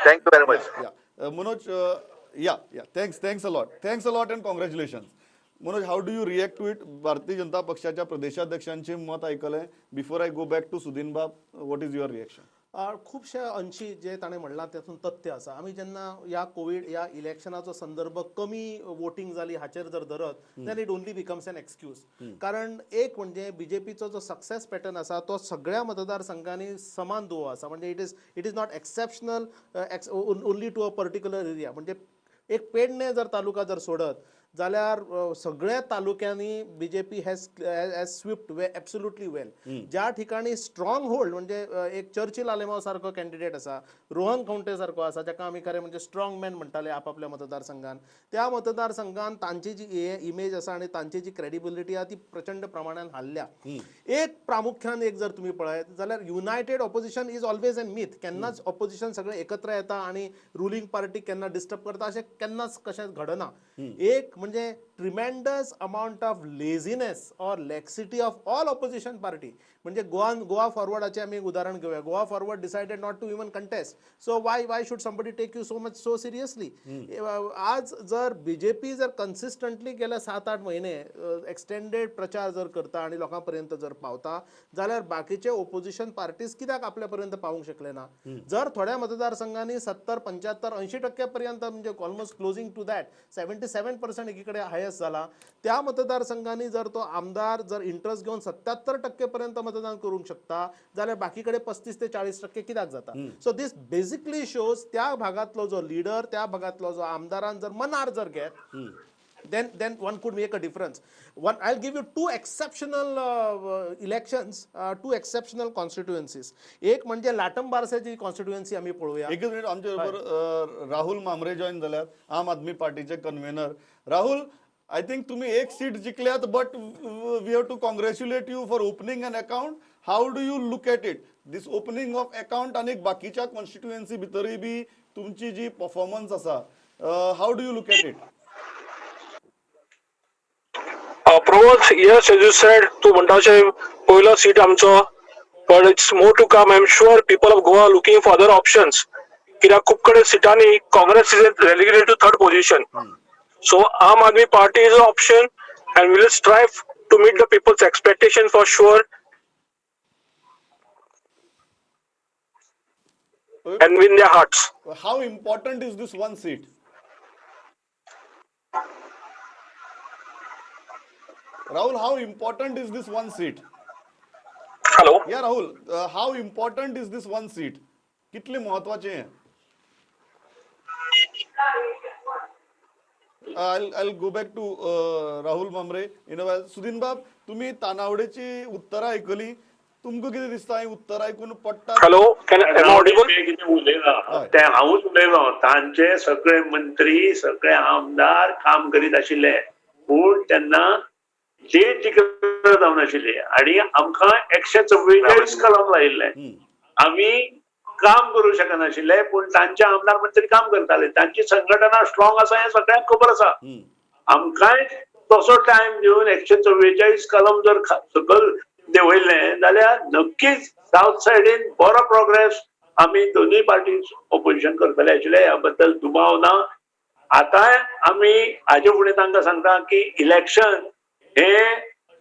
Thank you very much. Yeah. Manoj, yeah, thanks a lot. Thanks a lot and congratulations. Manoj, how do you react to it? Bharatiya Janata पक्षाच्या प्रदेशाध्यक्षांचे मत ऐकलें. Before I go back to Sudin Bab, what is your reaction? खुबशे अंशी जे ताणें म्हणलां तातूंत तथ्य आसा. आमी जेन्ना ह्या कोवीड ह्या इलेक्शनाचो संदर्भ कमी वोटींग जाली हाचेर जर धरत then it only becomes an excuse. कारण एक म्हणजे बीजेपीचो जो सक्सेस पॅटर्न आसा तो सगळ्या मतदारसंघांनी समान दुवो आसा. म्हणजे it is not exceptional only to a particular area. म्हणजे एक पेडणे जर तालुका जर सोडत जाल्यार सगळ्या तालुक्यांनी BJP has swept way absolutely well. ज्या ठिकाणी स्ट्रॉंग होल्ड म्हणजे एक चर्चिल आलेमाव सारको कॅन्डिडेट आसा, रोहन खंवटे सारको आसा, जाका आमी खरें म्हणजे स्ट्रॉंग मॅन म्हणटाले आपापल्या मतदारसंघान, त्या मतदारसंघान तांची जी इमेज आसा आनी तांची जी क्रेडिबिलिटी आहा ती प्रचंड प्रमाणान हाल्ल्या. एक प्रामुख्यान एक जर तुमी पळयत जाल्यार united opposition is always an myth. केन्नाच ऑपोजिशन सगळे एकत्र येता आनी रुलींग पार्टी केन्ना डिस्टर्ब करता अशें केन्नाच कशेंच घडना. एक म्हणजे tremendous amount of laziness or laxity of all opposition party. म्हणजे गोवा फॉरवर्डाचें आमी एक उदाहरण घेवया. Goa Forward decided not to even contest, so why should somebody take you so much so seriously? आज जर बीजेपी जर कन्सिस्टंटली गेल्या 7-8 म्हयने एक्सटेंडेड प्रचार जर करता आनी लोकां पर्यंत जर पावता जाल्यार बाकीचे ओपोजिशन पार्टीज कित्याक आपल्या पर्यंत पावूंक शकले ना? जर थोड्या मतदारसंघांनी 70, 75, 80% पर्यंत म्हणजे ऑलमोस्ट क्लोजींग टू that 77% एकीकडे हायस्ट जाला, त्या मतदारसंघांनी जर तो आमदार जर इंट्रस्ट घेवन 77% पर्यंत मतदान करूंक शकता जाल्यार बाकी कडेन 35 ते 40% कित्याक जाता? सो दीस बेसिकली शोज त्या भागातलो जो लिडर, त्या भागातलो जो आमदारान जर मनार जर घेत then one could make a difference. One, I'll give you two exceptional elections, two exceptional constituencies. एक म्हणजे लाटंबारसाची कॉन्स्टिट्युएन्सी आमी पळोवया. एकच मिनिट, आमच्या बरोबर राहुल मामरे जॉईन जाल्यात, आम आदमी पार्टीचे कन्व्हेनर. राहुल, I think तुम्ही एक seat जिखल्यात, but we have to congratulate you for opening an account. How do you look at it, this opening of account आनी बाकीच्या कॉन्स्टिट्युएन्सी भितरूय बी तुमची जी परफॉर्मन्स आसा, how do you look at it? Pramod, yes, as you said, तूं म्हणटा अशें पयलो सीट आमचो, but it's more to come. I am sure people of Goa looking for other options, कित्याक खूब कडेन सिटांनी Congress is relegated to third position. So Aam Aadmi Party is a option and will strive to meet the people's expectation for sure and win their hearts. How important is this one seat, Rahul? How important is this one seat? Hello. Yeah Rahul, how important is this one seat? कितले महत्वाचे आहे? I'll go back to Rahul Mamre in a while. Sudin बाब, तुम्ही तानावडेची उत्तरां आयकली, तुमकां कितें दिसता ही उत्तरां आयकून पडटा? Hello, can am audible? ते कितें उलयला तें हांवूच उलयलो. तांचे सगळे मंत्री, सगळे आमदार काम करीत आशिल्ले, पूण तेन्ना डेट डिक्लेअर जावन आशिल्ली आनी आमकां 144 कलम लायिल्लें. आमी काम करूं शकनाशिल्ले, पूण तांचे आमदार मंत्री काम करताले. तांची संघटना स्ट्रॉंग आसा हें सगळ्यांक खबर आसा. आमकांय तसो टायम दिवन 144 कलम जर सकयल देंवयल्लें जाल्यार नक्कीच सावथ सायडीन बरो प्रोग्रेस आमी दोनूय पार्टी ओपोजिशन करतले आशिल्ले, ह्या बद्दल दुबाव ना. आतांय आमी हाजे फुडें तांकां सांगता की इलेक्शन हे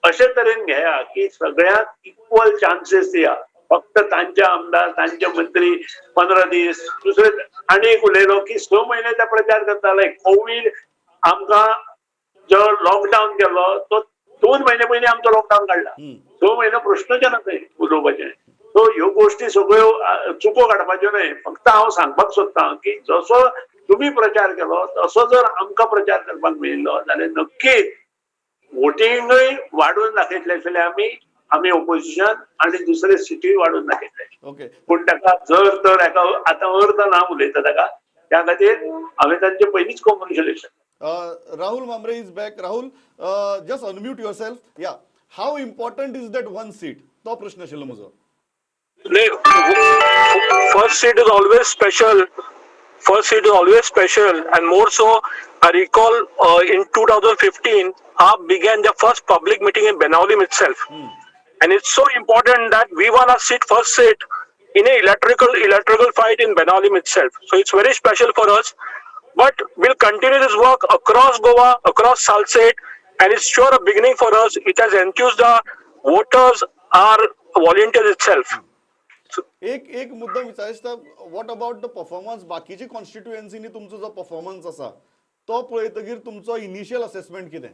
अशे तरेन घेया की सगळ्यांक इक्वल चान्सीस दिया. फक्त तांचे आमदार, तांचे मंत्री 15 दीस, दुसरे आनी एक उलयलो की 6 म्हयने ते प्रचार करताले. कोवीड आमकां जो लॉकडावन केलो तो 2 म्हयने पयलीं आमचो लॉकडावन काडला. 6 म्हयने प्रश्नच ना थंय उलोवपाचें. सो ह्यो गोश्टी सगळ्यो चुको काडपाच्यो न्हय. फक्त हांव सांगपाक सोदतां की जसो तुमी प्रचार केलो तसो जर आमकां प्रचार करपाक मेळिल्लो जाल्यार नक्कीच वोटिंगूय वाडून दाखयतले आशिल्ले आमी, आमी ओपोजिशन आनी दुसरे सिटूय वाडून दाखयतले. पूण ताका जर तर हेका आतां अर्थ ना उलयता ताका, त्या खातीर हांवें तांचे पयलींच congratulation. Rahul Mamre is back. Rahul, just unmute yourself. Yeah, how important is that one seat? तो प्रश्न आशिल्लो म्हजो. नाही, first seat is always special. First seat is always special, and more so, I recall in 2015, AAP began the first public meeting in Benaulim itself. And it's so important that we won our seat, first seat, in a electrical fight in Benaulim itself. So it's very special for us. But we'll continue this work across Goa, across Salcete, and it's sure a beginning for us. It has enthused the voters, our volunteers itself. एक एक मुद्दा विचारता, what about the performance? बाकीची कॉन्स्टिट्युएन्सीनी तुमचो जो परफॉर्मन्स आसा तो पळयतगीर तुमचो इनिशियल असेसमेंट कितें?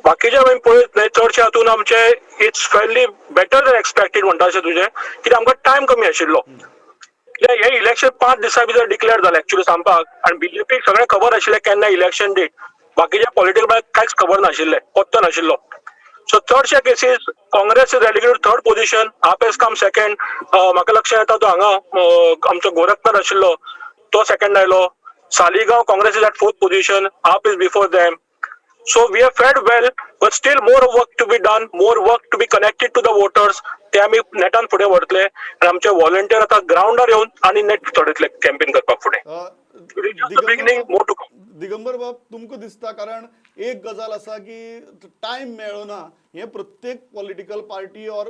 बाकीचे आमी पळयत न्हय, चडशे हातून आमचे it's fairly better than expected म्हणटा अशें तुजें, कित्याक आमकां टायम कमी आशिल्लो. हे इलेक्शन 5 दिसां भितर डिक्लेअर जालें एक्चुअली सांगपाक, आनी बीजेपीक सगळें खबर आशिल्लें केन्ना इलेक्शन डेट, बाकीच्या पॉलिटिकल कांयच खबर नाशिल्लें, पत्तो नाशिल्लो. सो चडशे cases Congress is relegated third position, AAP has come second. म्हाका लक्षात येता तो हांगा आमचो गोरखनाथ आशिल्लो तो सेकंड आयलो. Saligao Congress is at fourth position, AAP is before them. So we have fared well, but still more work to be done, more work to be connected to the voters. ते आमी नेटान फुडें व्हरतले आनी आमचे व्हॉलंटियर आतां ग्रावंडार येवन आनी नेट चडयतले कॅम्पेन करपाक फुडें. It is just the beginning, more to come. Digambar बाब, तुमकां दिसता, कारण एक गजाल आसा की टायम मेळना हें प्रत्येक political party or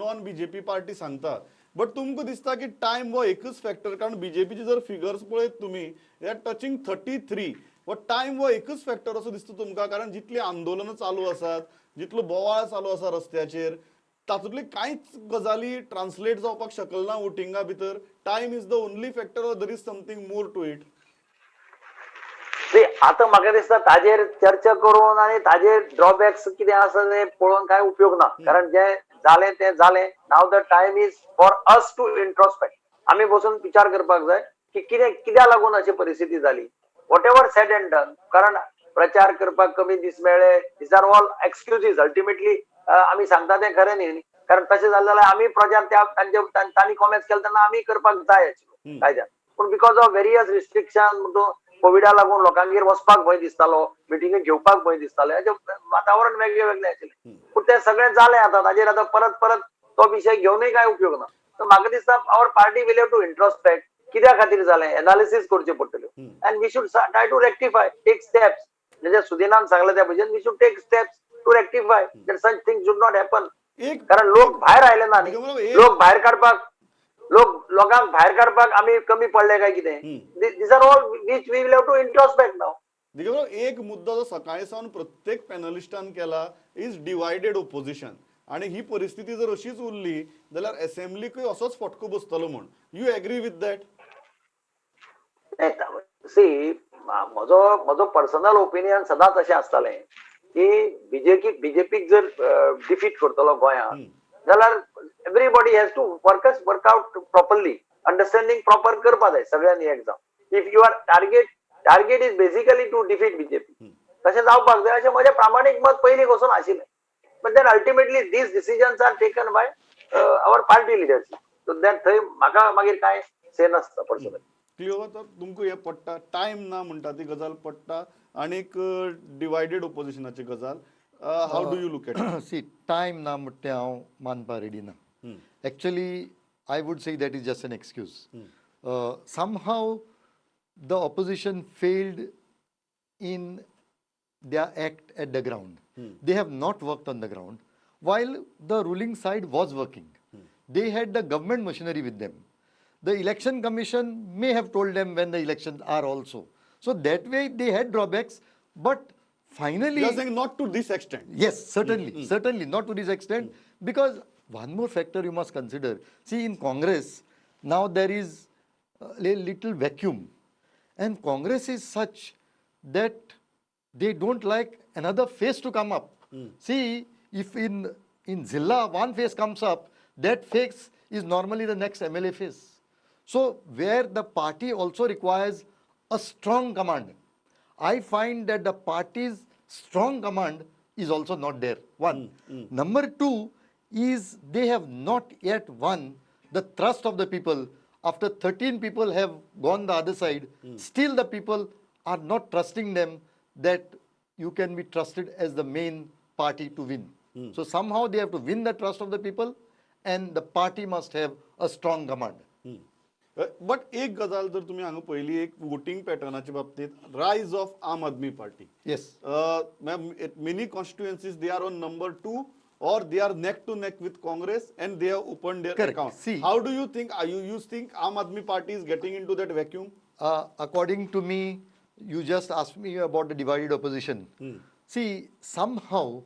non BJP party सांगता, बट तुमकां दिसता की टायम हो एकच फॅक्टर? कारण बीजेपीचे जर फिगर्स पळयत तुमी, they are touching 33. हो टायम हो एकच फॅक्टर असो दिसता तुमकां? कारण जितली आंदोलनां चालू आसात, जितलो बोवाळ चालू आसा रस्त्याचेर, तातूंतली कांयच गजाली ट्रान्सलेट जावपाक शकना वोटिंगा भितर. Time is the only factor or there is something more to it? See, आतां म्हाका दिसता ताजेर चर्चा करून आनी ताजेर ड्रॉबॅक्स कितें आसा ते पळोवन कांय उपयोग ना, कारण जें जालें तें जालें. Now the time is for us to introspect. आमी बसून विचार करपाक जाय की कितें, कित्याक लागून अशी परिस्थिती जाली. Whatever said and done, कारण प्रचार करपाक कमी दीस मेळ्ळे, these are all excuses. Ultimately आमी सांगता तें खरें न्ही, कारण तशें जालें जाल्यार आमी प्रचार त्या तांचे तांणी कॉमेन्स केले तेन्ना आमी करपाक जाय आशिल्लो कायद्यान, पूण because of various restriction, कोविडा लागून लोकांगेर वचपाक भंय दिसतालो, मिटिंगे घेवपाक भंय दिसतालो, हेजें वातावरण वेगळें वेगळें आशिल्लें. पूण तें सगळें जालें आतां, ताजेर आतां परत परत तो विशय घेवनूय कांय उपयोग ना. तर म्हाका दिसता our party will have to introspect, कित्या खातीर जालें, एनालिसीस करच्यो पडटल्यो and we should try to rectify, take steps. म्हणजे सुदिनान सांगलें त्या भशेन we should take steps to rectify that such thing should not happen. एक कारण लोक भायर आयले ना न्ही. दिगंबर, एक लोक भायर काडपाक, लोक लोकांक भायर काडपाक आमी कमी पडले काय कितें? These are all which we will have to introspect now. Digambar, एक मुद्दो जो सकाळी सावन प्रत्येक पॅनलिस्टान केला is divided opposition, आणि ही परिस्थिती जर अशीच उरली जाल्यार असेंब्लीकूय असोच फटको बसतलो म्हूण. You agree with that? See, म्हजो पर्सनल ओपिनियन सदांच अशें आसतालें की बीजेपीक जर डिफीट करतलो गोंयांत जाल्यार everybody has to work out properly, understanding proper करपा जाय सगळ्यांनी. Exam if your target is basically to defeat BJP, तशें जावपाक जाय अशें म्हजें प्रामाणीक मत पयलीं पसून आशिल्लें. But then ultimately these decisions are taken by our party leadership, so that थंय म्हाका मागीर कांय से नासता पर्सनली. क्लियर, तर तुमकां हें पडटा, टायम ना म्हणटा ती गजाल पडटा आनीक डिवायडेड ओपोजिशनाची गजाल, how do you look at? C, time ना म्हणटा तें हांव मानपा रेडी ना. Actually, I would say that is just an excuse. Somehow the opposition failed in their act at the ground. They have not worked on the ground while the ruling side was working. They had the government machinery with them. The Election Commission may have told them when the elections are also. So that way they had drawbacks, but finally. You are saying not to this extent. Yes, certainly, certainly not to this extent. Because one more factor you must consider. See, in Congress, now there is a little vacuum. And Congress is such that they don't like another face to come up. See, if in Zilla one face comes up, that face is normally the next MLA face. So, where the party also requires a strong command, I find that the party's strong command is also not there. One. Number two is they have not yet won the trust of the people. After 13 people have gone the other side, still the people are not trusting them that you can be trusted as the main party to win. So somehow they have to win the trust of the people and the party must have a strong command. But एक गजाल जर तुमी हांगा पळयली, एक वोटींग पॅटर्नाच्या बाबतींत, rise of Aam Aadmi Party. Many constituencies they are on number 2 or they are neck to neck with Congress and they have opened their Correct. Account. See- How do you think, you think Aam Aadmi Party is getting into that vacuum? According to me, you just asked me about the divided opposition. See, somehow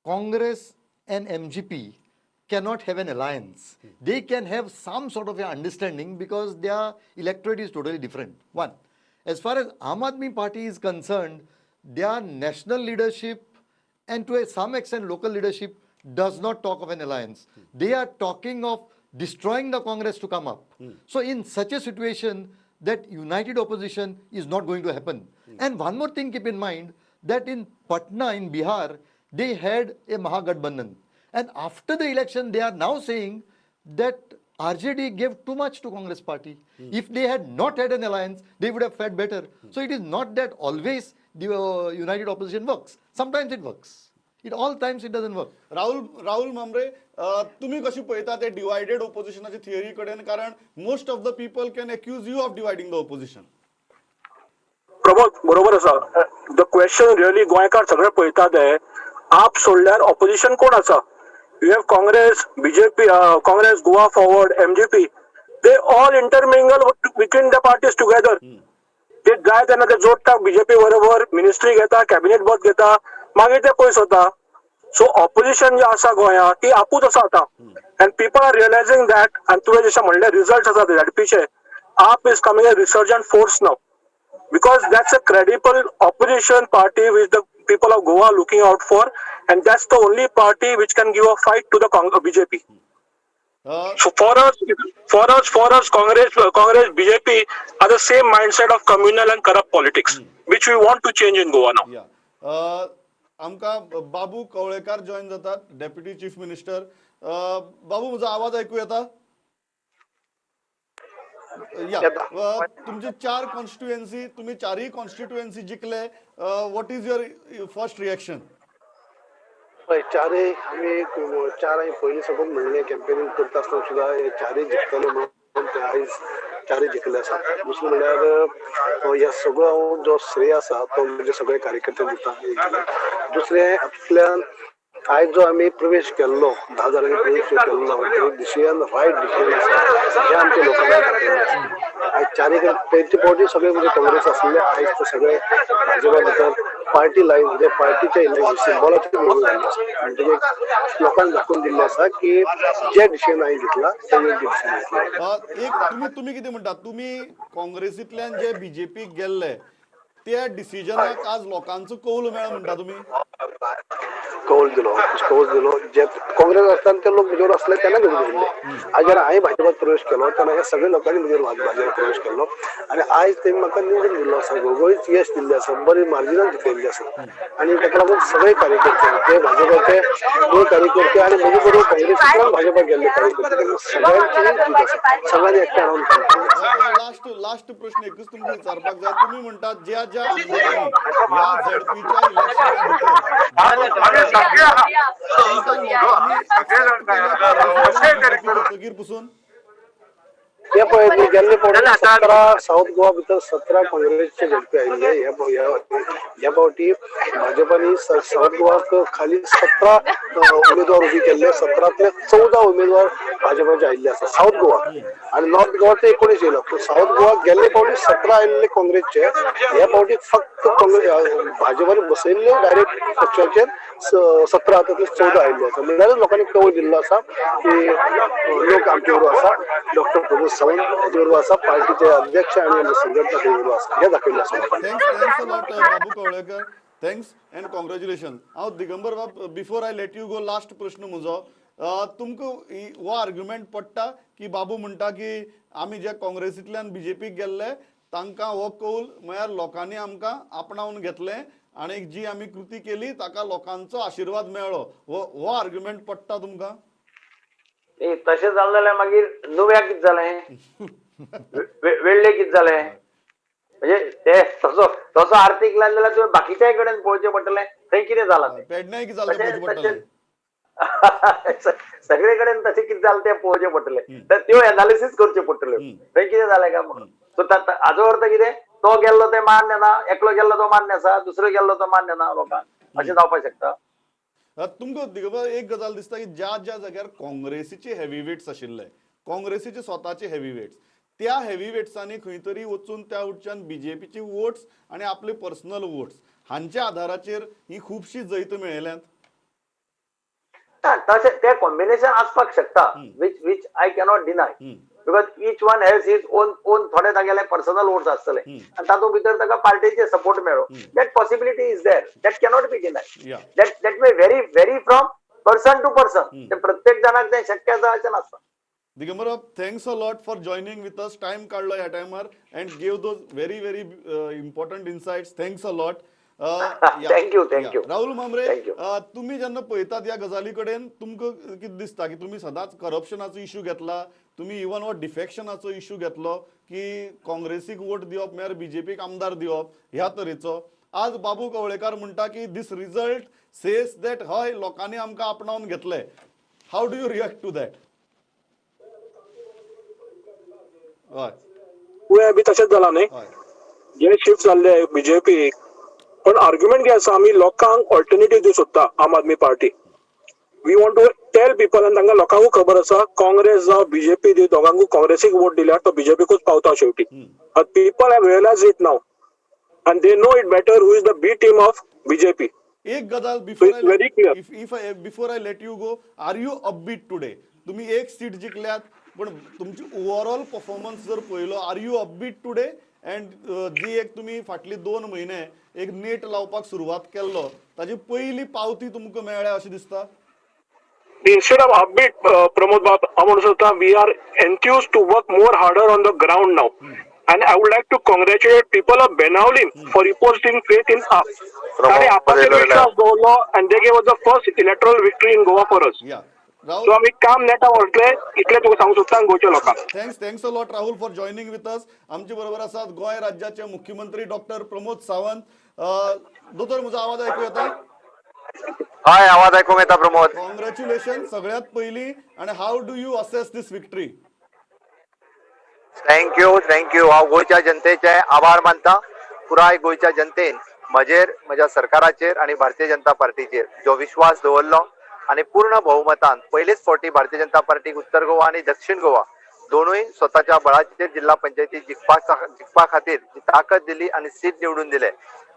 Congress and MGP cannot have an alliance. They can have some sort of an understanding because their electorate is totally different. One. As far as Aam Aadmi Party is concerned, their national leadership and to a some extent local leadership does not talk of an alliance. They are talking of destroying the Congress to come up. So in such a situation, that united opposition is not going to happen. And one more thing, keep in mind that in Patna in Bihar, they had a Mahagathbandhan. And after the election, they are now saying that RJD gave too much to Congress party. If they had not had an alliance, they would have fared better. So it is not that always the united opposition works. Sometimes it works. It all times it doesn't work. Rahul Mambre, तुम्ही कशी पळयता ते डिवायडेड ओपोजिशनाची थियरी कडेन? कारण most of the people can accuse you of dividing the opposition. Pramod, बरोबर आसा. The question really गोंयकार सगळे पळयतात ते, आप सोडल्यार ऑपोजिशन कोण आसा? You have Congress, BJP, Congress, Goa Forward, MGP. They all intermingle within the parties together. ते जाय तेन्ना ते जोडटा बीजेपी बरोबर, मिनिस्ट्री घेता, कॅबिनेट बर्थ घेता, मागीर ते पयस वता. सो ऑपोजिशन जे आसा गोंयांत ती आपूच आसा आतां and people are realizing that. आनी तुवें जशें म्हणलें, रिजल्ट आसा झेडपीचे, AAP is coming a resurgent force now because that's a credible opposition party which the people of Goa are looking out for, and that's the only party which can give a fight to the BJP. So for us, Congress, BJP are the same mindset of communal and corrupt politics, which we want to change in Goa now. या, आमकां बाबू कवळेकार जॉईन जातात, डेप्युटी चीफ मिनिस्टर. बाबू, म्हजो आवाज आयकू येता? या. येता. तुमचे चार कॉन्स्टिट्युएन्सी, तुम्ही चारही constituency जिखले. What is your first reaction? पळय, चारय आमी, चार हांवें पयलीं साकून म्हणलें, कॅम्पेनींग करता आसतना सुद्दां हे चारय जिखतले म्हणून. ते आयज चारय जिखले आसा. दुसरें म्हणल्यार ह्या सगळो हांव जो श्रेय आसा तो म्हणजे सगळे कार्यकर्ते दिता, एक जालें. दुसरें, हातूंतल्यान आयज जो आमी प्रवेश केल्लो, 10 हजारांनी प्रवेश जो केल्लो, तो डिसिजन रायट डिसिजन आसा हें आमच्या लोकांनी दाखयल्लें आसा. आयज चारय कडेन पयले फावटी सगळे म्हणजे काँग्रेस आसले, आयज ते सगळे भाजपा भितर पार्टी लायन, म्हणजे पार्टीचे सिम्बॉलाचे निवडून आयिल्ले आसा. म्हणटकीर लोकांक दाखोवन दिल्लें आसा की जे डिसिजन हांवें घेतला ते योग्य डिसिजन घेतला. एक तुम्ही कितें म्हणटा, तुम्ही काँग्रेसींतल्यान जे बीजेपीक गेल्ले त्या डिसिजनाक आज लोकांचो कौल मेळ्ळो म्हणटा तुमी? कौल दिलो, कौल दिलो. जे काँग्रेस आसतना ते लोक म्हजेवर आसले तेन्ना निवडून येयल्ले. आयज जेन्ना हांवें भाजपात प्रवेश केलो तेन्ना ह्या सगळ्या लोकांनी म्हजेर भाजपात प्रवेश केल्लो आनी आयज तेमी म्हाका निवडून दिल्लो आसा, घवघवीत यश दिल्लें आसा, बरी मार्जिनान जिखयल्लें आसा. आनी ताका लागून सगळे कार्यकर्ते, ते भाजपाचे मूळ कार्यकर्ते आनी म्हजे बरोबर काँग्रेसींतल्यान भाजपात गेल्ले कार्यकर्ते, तांकां सगळ्यांची जीत आसा. सगळ्यांनी एकठांय रावन काम केल्लें आसा. लास्ट लास्ट प्रश्न एकूच तुमकां विचारपाक जाय. तुमी म्हणटात ज्या ज्या आमदारांनी ह्या झेडपीच्या इलेक्शना भितर तांकां लोकांनी एक्सेप्ट केलें जातकीर पसून हे पळय, गेल्ले फावटी 17, साऊथ गोवा भितर 17 काँग्रेसचे झेडपी आयिल्ले. ह्या फावटी भाजपानी साऊथ गोवाक खाली 17 उमेदवार उबी केल्ले. 17तले 14 उमेदवार भाजपाचे आयिल्ले आसा साऊथ गोवा आनी नॉर्थ गोवा ते 19 येयलो. पूण साऊथ गोवा गेल्ले फावटी 17 आयिल्ले काँग्रेसचे, ह्या फावटी फक्त काँग्रेस भाजपान बसयल्ले डायरेक्ट पक्षाचेर 17, तातूंतले 14 आयिल्ले आसा. म्हणल्यार लोकांनी कौल दिल्लो आसा की लोक आमचे बरोबर आसा, डॉक्टर प्रमोद सावंत हाचे बरोबर आसा, पार्टीचे अध्यक्ष आनी आमचे संघटना ते बरोबर आसा हें दाखयल्लें आसा लोकांनी. Thanks, thanks a lot, Babu Kavlekar. Thanks and congratulation. हांव दिगंबर बाब, before I let you go, last प्रश्न म्हजो. तुमकां हो आर्ग्युमेंट पडटा की बाबू म्हणटा की आमी जे काँग्रेसींतल्यान बीजेपीक गेल्ले तांकां हो कौल, म्हळ्यार लोकांनी आमकां आपणावन घेतलें आनी जी आमी कृती केली ताका लोकांचो आशिर्वाद मेळ्ळो? हो आर्ग्युमेंट पडटा तुमकां? न्ही, तशें जालें जाल्यार मागीर नुव्या कितें जालें, वेळ्ळे कितें जालें? म्हणजे ते तसो तसो आर्थिक लायलो जाल्यार तुवें बाकीच्याय कडेन पळोवचें पडटलें, थंय कितें जालां तें. पेडण्याय कितें जालें ते पळोवचें पडटलें. सगळे कडेन तशें कितें जालें तें पळोवचें पडटलें, तर त्यो एनालिसीस करच्यो पडटल्यो, थंय कितें जालें काय म्हणून. सो हाजो अर्थ कितें, तो गेल्लो तें मान्य ना, एकलो गेल्लो तो मान्य आसा, दुसरो गेल्लो तो मान्य ना लोकांक, अशें जावपाक शकता? तुमकां दिगंबर एक गजाल दिसता की ज्या ज्या जाग्यार काँग्रेसीचे हेवी वेट्स आशिल्ले, काँग्रेसीचे स्वताचे हेवी वेट्स, त्या हेवी वेट्सांनी खंय तरी वचून त्या वटच्यान बीजेपीची वोट्स आनी आपले पर्सनल वोट्स हांच्या आधाराचेर ही खुबशी जैत मेळयल्यांत? ना, तशें तें कॉम्बिनेशन आसपाक शकता, which I cannot deny, because each one has his own थोडे तागेले पर्सनल वोट्स आसतले आनी तातूंत भितर ताका पार्टीचे सपोर्ट मेळ्ळो. That possibility is there, that cannot be deny. That may vary from person to person. ते प्रत्येक जाणाक तें शक्य आसा अशें नासता. Digambar, thanks a lot for joining with us. Time काडलो ह्या टायमार and give those very very important insights. Thanks a lot. Thank you, thank you. Rahul Mambre, Thank you. तुम्ही जेन्ना पळयतात ह्या गजाली कडेन, तुमकां कितें दिसता की तुमी सदांच करप्शनाचो इश्यू घेतला, तुमी इवन हो डिफेक्शनाचो इश्यू घेतलो की काँग्रेसीक वोट दिवप म्हळ्यार बीजेपीक आमदार दिवप ह्या तरेचो. आज बाबू कवळेकार म्हणटा की this result says that हय, लोकांनी आमकां आपणावन घेतले. How do you react to that? हय. फुडें बी तशेंच जालां न्ही? हय. जे शिफ्ट जाल्ले बीजेपी, पण आर्ग्युमेंट कितें आसा, आमी लोकांक ऑल्टरनेटीव दिवंक सोदता. आम Aadmi party, we want to tell people आनी तांकां लोकांकूय खबर आसा, काँग्रेस जावं बीजेपी दी, दोगांकूय काँग्रेसीक वोट दिल्यार तो बीजेपीकूच पावता शेवटी. People have realize it now and they know it better who is the B team of BJP. एक गजाल So before it's very clear. If I before I let you go, are you upbeat today? तुम्ही एक सीट जिखल्यात, पण तुमची ओवरऑल परफॉर्मन्स जर पळयलो, are you upbeat today? And जी एक तुमी फाटली 2 म्हयने एक नेट लावपाक सुरवात केल्लो, ताजी पयली पावती तुमकां मेळ्ळ्या अशें दिसता? Instead of upbeat, Pramod Bab, हांव म्हणूंक सोदता, we are enthused to work more harder on the ground now. And I would like to congratulate people of Benaulim for reposing faith in AAP. तांणी आपाचेर विश्वास दवरलो and they gave us the first electoral victory in Goa for us. या So Rahul, आमी काम नेटा व्हरतले इतलें तुका सांगूंक सोदता गोंयच्या लोकांक. Thanks a lot, Rahul, for joining with us. आमचे बरोबर आसात गोंय राज्याचे मुख्यमंत्री डॉक्टर प्रमोद सावंत. दोतोर, म्हजो आवाज आयकू येता? हय, आवाज आयकूंक येता प्रमोद. कॉंग्रॅच्युलेशन सगळ्यात पयली आणि how do you assess this victory? Thank you, thank you. हांव गोंयच्या जनतेचे आभार मानता. पुराय गोंयच्या जनतेन म्हजेर, म्हज्या सरकाराचेर आनी भारतीय जनता पार्टीचेर जो विश्वास दवरलो आनी पूर्ण बहुमतान पयलीच फावटी भारतीय जनता पार्टीक उत्तर गोवा आनी दक्षिण गोवा दोनूय स्वताच्या बळाचेर जिल्हा पंचायती जिखपा खातीर जी ताकद दिली आनी सीट निवडून दिले,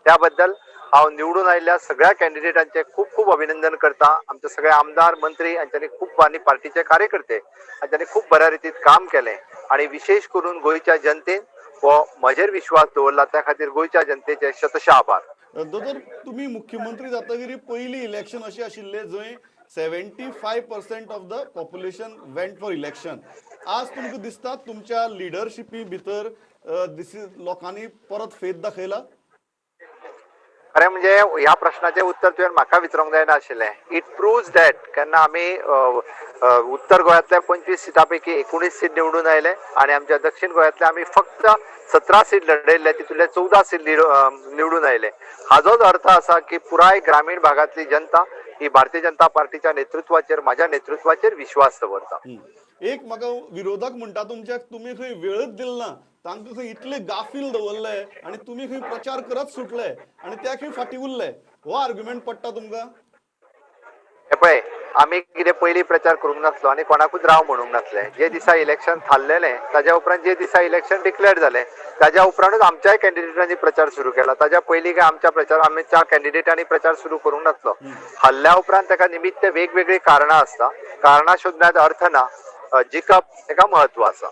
त्या बद्दल हांव निवडून आयिल्ल्या सगळ्या कॅन्डिडेटांचे खूब खूब अभिनंदन करता. आमचे सगळे आमदार, मंत्री हांच्यांनी खूब आनी पार्टीचे कार्यकर्ते हांच्यांनी खूब बऱ्या रितीन काम केलें आनी विशेश करून गोंयच्या जनतेन हो म्हजेर विश्वास दवरला, त्या खातीर गोंयच्या जनतेचे शतशः आभार. दोतोर, तुम्ही मुख्यमंत्री जातकीर पयली इलेक्शन अशी आशिल्ले जंय 75% of the population went for election. आज तुमकां दिसता तुमच्या लिडरशिपी भितर this is लोकांनी परत फेथ दाखयला? खरें म्हणजे ह्या प्रश्नाचें उत्तर तुवें म्हाका विचारूंक जायना आशिल्लें. It प्रुव्ज that केन्ना आमी अ, अ, उत्तर गोंयांतल्या 25 सिटां पैकी 19 सीट निवडून आयले आनी आमच्या दक्षिण गोंयांतले आमी फक्त 17 सीट लढयल्ले, तितूंतले 14 सीट निवडून आयले. हाजोच अर्थ आसा की पुराय ग्रामीण भागांतली जनता ही भारतीय जनता पार्टीच्या नेतृत्वाचेर, माझ्या नेतृत्वाचेर विश्वास दवरता. एक म्हाका विरोधक म्हणटा, तुमच्याक तुमी खंय वेळच दिल ना, तांकां खंय इतले गाफील दवरले आणि तुमी खंय प्रचार करत सुटले आणि त्या खंय फाटी उरले. हो आर्ग्युमेंट पडटा तुमकां? हे पळय, आमी कितें पयलीं प्रचार करूंक नासलो आनी कोणाकूच राव म्हणूंक नासले. जे दिसा इलेक्शन थारलेलें, ताज्या उपरांत जे दिसा इलेक्शन डिक्लेअर जालें, ताज्या उपरांतूच आमच्याय कॅन्डिडेटांनी प्रचार सुरू केला. ताज्या पयलीं काय आमच्या कॅन्डिडेटांनी प्रचार सुरू करूंक नासलो. हल्ल्या उपरांत ताका निमित्त वेगवेगळीं कारणां आसता. कारणां शोधण्यात अर्थ ना. जिखप ताका म्हत्व आसा.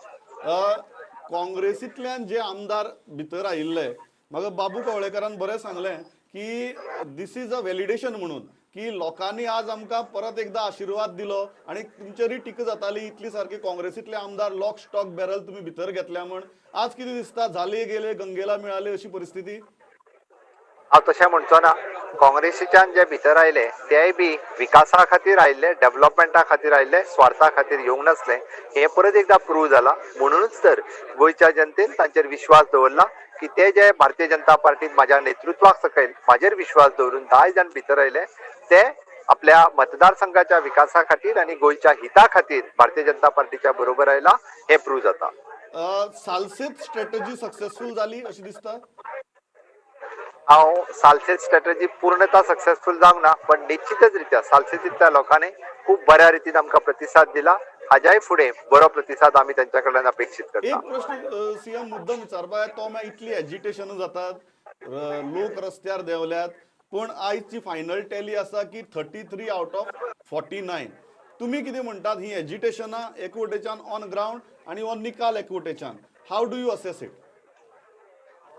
काँग्रेसींतल्यान जे आमदार भितर आयिल्ले, म्हाका बाबू कवळेकारान बरें सांगलें की this is a validation म्हणून की लोकांनी आज आमकां परत एकदा आशिर्वाद दिलो. आणि तुमचेरय टिका जाताली, इतली सारकी काँग्रेसींतले आमदार लॉक स्टॉक बॅरल तुम्ही भितर घेतल्या म्हण. आज कितें दिसता, झाले गेले गंगेला मिळाले अशी परिस्थिती? हांव तशें म्हणचो ना. काँग्रेसीच्यान जे भितर आयले तेय बी विकासा खातीर आयिल्ले, डेव्हलपमेंटा खातीर आयिल्ले, स्वार्था खातीर येवंक नासले हें परत एकदा प्रूव जाला. म्हणूनच तर गोंयच्या जनतेन तांचेर विश्वास दवरला की ते जे भारतीय जनता पार्टीत माझ्या नेतृत्वाक सकयल म्हाजेर विश्वास दवरून 10 जाण भितर आयले, ते आपल्या मतदारसंघाच्या विकासा खातीर आनी गोंयच्या हिता खातीर भारतीय जनता पार्टीच्या बरोबर आयला हें प्रूव जाता. सालसेत स्ट्रॅटजी सक्सेसफूल जाली अशी दिसता? हांव सालसेत स्ट्रॅटजी पूर्णता सक्सेसफूल जावंक ना, पण निश्चितच रित्या सालसेतींतल्या लोकांनी खूब बऱ्या रितीन आमकां प्रतिसाद दिला. हाज्याय फुडें बरो प्रतिसाद आमी तांच्या कडल्यान अपेक्षीत करता. एक प्रश्न सीएम मुद्दम विचारपाक, तो मागीर इतली एजिटेशन जातात, लोक रस्त्यार देंवल्यात, पूण आयची फायनल टॅली आसा की 33 out of 49. तुमी कितें म्हणटात, ही एजिटेशनां एक वटेच्यान ऑन ग्रावंड आनी हो निकाल एक वटेच्यान, how do you assess it?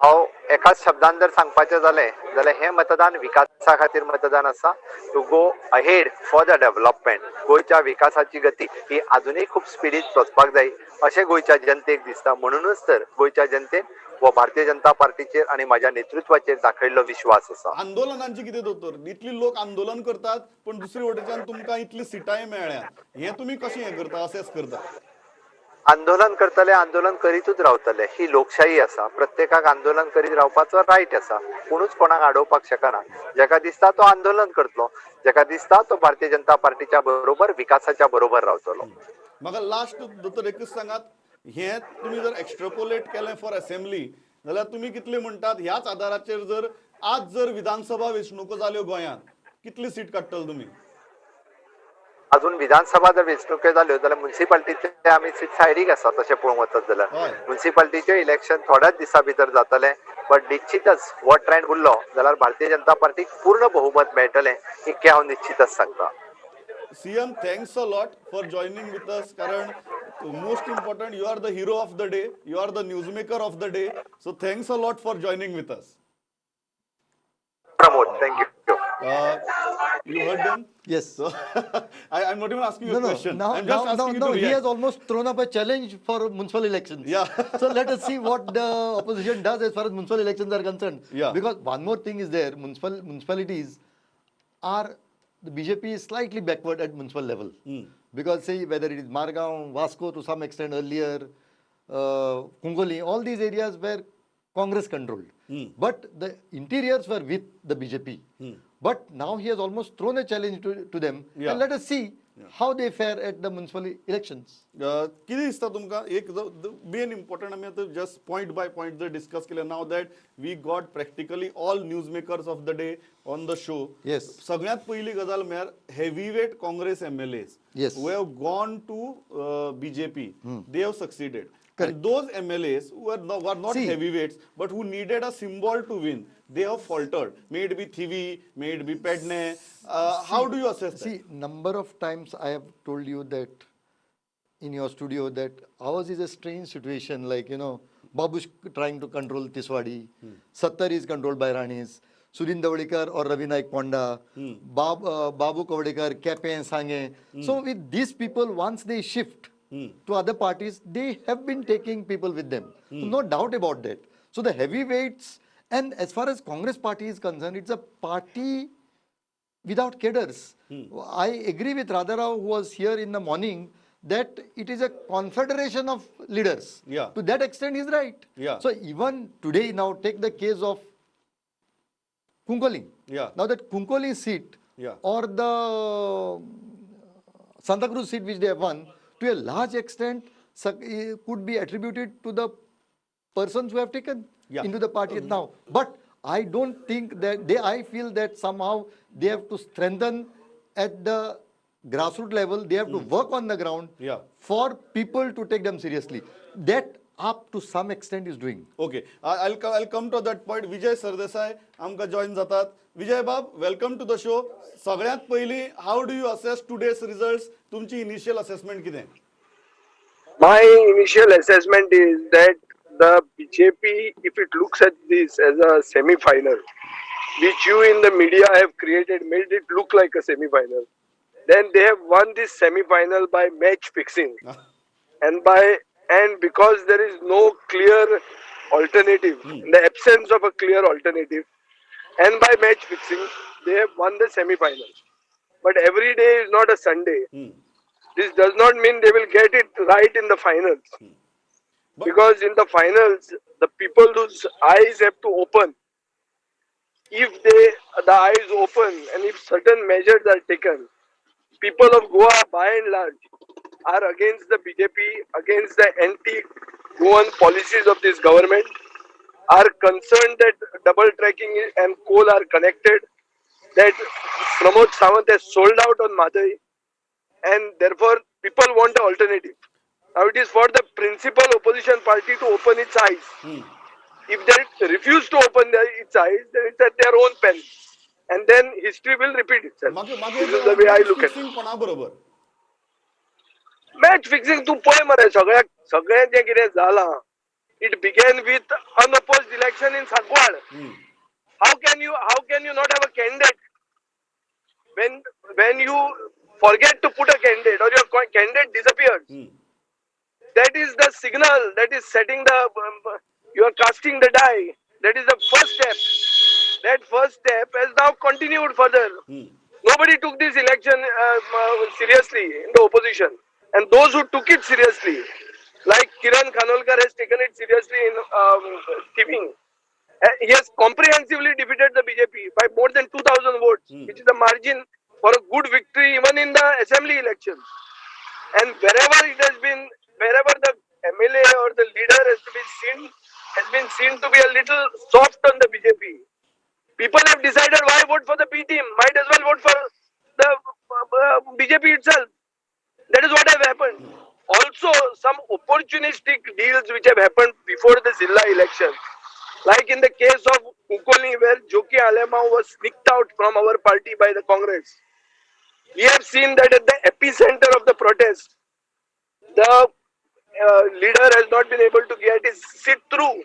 हांव एकाच शब्दान जर सांगपाचें जालें जाल्यार हें मतदान विकासा खातीर मतदान आसा, to go ahead for the development. गोंयच्या विकासाची गती ही अजुनूय खूब स्पिडीत वचपाक जाय अशें गोंयच्या जनतेक दिसता. म्हणूनच तर गोंयच्या जनतेन हो भारतीय जनता पार्टीचेर आनी म्हाज्या नेतृत्वाचेर दाखयल्लो विश्वास आसा. आंदोलनांची कितें दोतोर, इतली लोक आंदोलन करतात पण दुसरी वटेच्यान तुमकां इतली सिटांय मेळ्ळ्यात, हें तुमी कशें हें करता, असेस करता? आंदोलन करतले, आंदोलन करीतूच रावतले. ही लोकशाही आसा, प्रत्येकाक आंदोलन करीत रावपाचो रायट आसा. कोणूच कोणाक आडोवपाक शकना. जेका दिसता तो आंदोलन करतलो, जेका दिसता तो भारतीय जनता पार्टीच्या बरोबर विकासाच्या बरोबर रावतलो. म्हाका लास्ट दोतोर एकूच सांगात, हें तुमी जर एक्स्ट्रापोलेट केलें फॉर असेंब्ली जाल्यार तुमी कितले म्हणटात ह्याच आदाराचेर जर आज जर विधानसभा वेंचणुको जाल्यो गोंयांत कितली सीट काडटले तुमी? अजून विधानसभा जर वेंचणुको जाल्यो जाल्यार मुन्सिपालिटीचे आमी सीट सायडीक आसा. तशें पळोवंक वचत जाल्यार मुन्सिपालिटीचें इलेक्शन थोड्याच दिसां भितर जातलें, बट निश्चितच हो ट्रेंड उरलो जाल्यार भारतीय जनता पार्टीक पूर्ण बहुमत मेळटलें इतकें हांव निश्चितच सांगता. CM, thanks a lot for joining with us, कारण most important, you are the hero of the day, you are the news maker of the day, so thanks a lot for joining with us. Pramod, thank you. You heard them? Yes. So I'm not even asking you No, a no. question. Now, I'm just now, asking now, you no, to he react. has almost thrown up a challenge for municipal elections. So let us see what the opposition does as far as municipal elections are concerned. Because one more thing is there, municipalities are, the BJP is slightly backward at municipal level. Because say whether it is Margao, Vasco to some extent earlier, Cuncolim, all these areas were Congress controlled. But the interiors were with the BJP. But now he has almost thrown a challenge to them. And let us see how they fare at the municipal elections. कितें दिसता तुमकां एक मेन इम्पॉर्टंट आमी आतां जस्ट पॉयंट बाय पॉयंट जर डिस्कस केलें, now that we got practically all news makers of the day on the show, सगळ्यांत पयली गजाल म्हळ्यार heavyweight Congress MLAs who have gone to BJP, they have succeeded. Correct. And those MLAs who were not See, heavyweights but who needed a symbol to win, they have faltered. May it be Thivi, may it be Pedne. How do you assess that? See, number of times I have told you that in your studio that ours is a strange situation, like, you know, Babush trying to control Tiswadi, Sattar is controlled by Ranis, Sudin Dhavalikar or Ravi Naik Ponda, Babu Kavdekar, Kepe and Sange. So with these people, once they shift to other parties, they have been taking people with them. So no doubt about that. So the heavyweights, and as far as Congress party is concerned, it's a party without cadres. I agree with Radharao, who was here in the morning, that it is a confederation of leaders. To that extent, he's right. So even today, now take the case of Cuncolim. Now that Cuncolim seat or the Santa Cruz seat which they have won, to a large extent could be attributed to the persons who have taken into the party now. But I don't think that they, I feel that somehow they have to strengthen at the grassroots level, they have to work on the ground for people to take them seriously. That up to some extent is doing. Okay, I'll come to that point. Vijay Sardesai आमकां जॉईन जातात. विजय बाब, welcome to the show. सगळ्यांत पयलीं, how do you assess today's result? तुमची इनिशियल असेसमेंट कितें? My initial assessment is that the BJP, if it looks at this as a semi-final, which you in the media have created, made it look like a semi-final, then they have won this semi-final by match fixing. And because there is no clear alternative, in the absence of a clear alternative, and by match fixing, they have won the semi-final. But every day is not a Sunday. This does not mean they will get it right in the finals. Because in the finals, the people whose eyes have to open, if the eyes open and if certain measures are taken, people of Goa by and large are against the BJP, against the anti-Goan policies of this government, are concerned that double tracking and coal are connected, that Pramod Sawant has sold out on Mhadei, and therefore people want an alternative. Now it is for the principal opposition party to open its eyes. If they refuse to open its eyes, then it's at their own peril. And then history will repeat itself. मागीर This is the way I look at it. Fixing कोणा बरोबर? मॅच फिक्सिंग तूं पळय मरे, सगळ्याक सगळें जें कितें जालां It began with unopposed election in Sancoale. How can you not have a candidate when you forget to put a candidate or your candidate disappears? That is the signal that is setting the you are casting the die. That is the first step. That first step has now continued further. Nobody took this election seriously in the opposition, and those who took it seriously, like Kiran Khanolkar, has taken it seriously in Tivim. He has comprehensively defeated the BJP by more than 2,000 votes, which is the margin for a good victory even in the assembly elections. And wherever it has been, wherever the MLA or the leader has been seen to be a little soft on the BJP, people have decided, why vote for the B team? Might as well vote for the BJP itself. That is what have happened. Also, some opportunistic deals which have happened before the Zilla election, like in the case of Cuncolim, where Joaquim Alemao was sneaked out from our party by the Congress. We have seen that at the epicenter of the protest, the leader has not been able to get his seat through.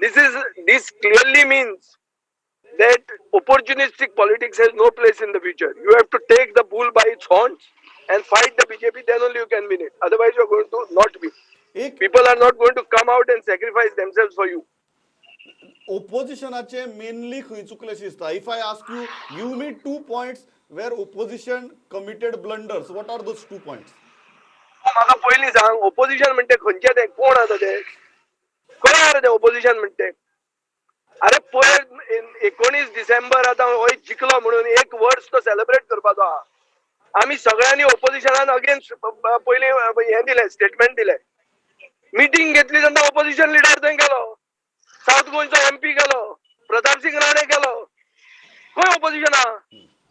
This clearly means that opportunistic politics has no place in the future. You have to take the bull by its horns and fight the BJP, then only you can win it. Otherwise, you are going to not win. एक People are not going to come out and sacrifice themselves for you. ओपोजिशनाचे mainly खंय चुकलेशें दिसता? If I ask you, give me two points where opposition committed blunders, what are those two points? म्हाका पयलीं सांग, ओपोजिशन म्हणटे खंयचे ते? कोण आसा ते? खंय आसा ते ओपोजिशन म्हणटे? अरे, पयर 19 डिसेंबर आतां हो जिखलो म्हणून एक वर्स तो सेलिब्रेट करपाचो आहा. आमी सगळ्यांनी ओपोजिशनान अगेन्स्ट पयलीं हें दिलें, स्टेटमेंट दिलें, मिटींग घेतली तेन्ना ओपोजिशन लिडर थंय गेलो, सावथ गोंयचो एमपी गेलो, प्रतापसिंग राणे गेलो. खंय ओपोजिशन आहा?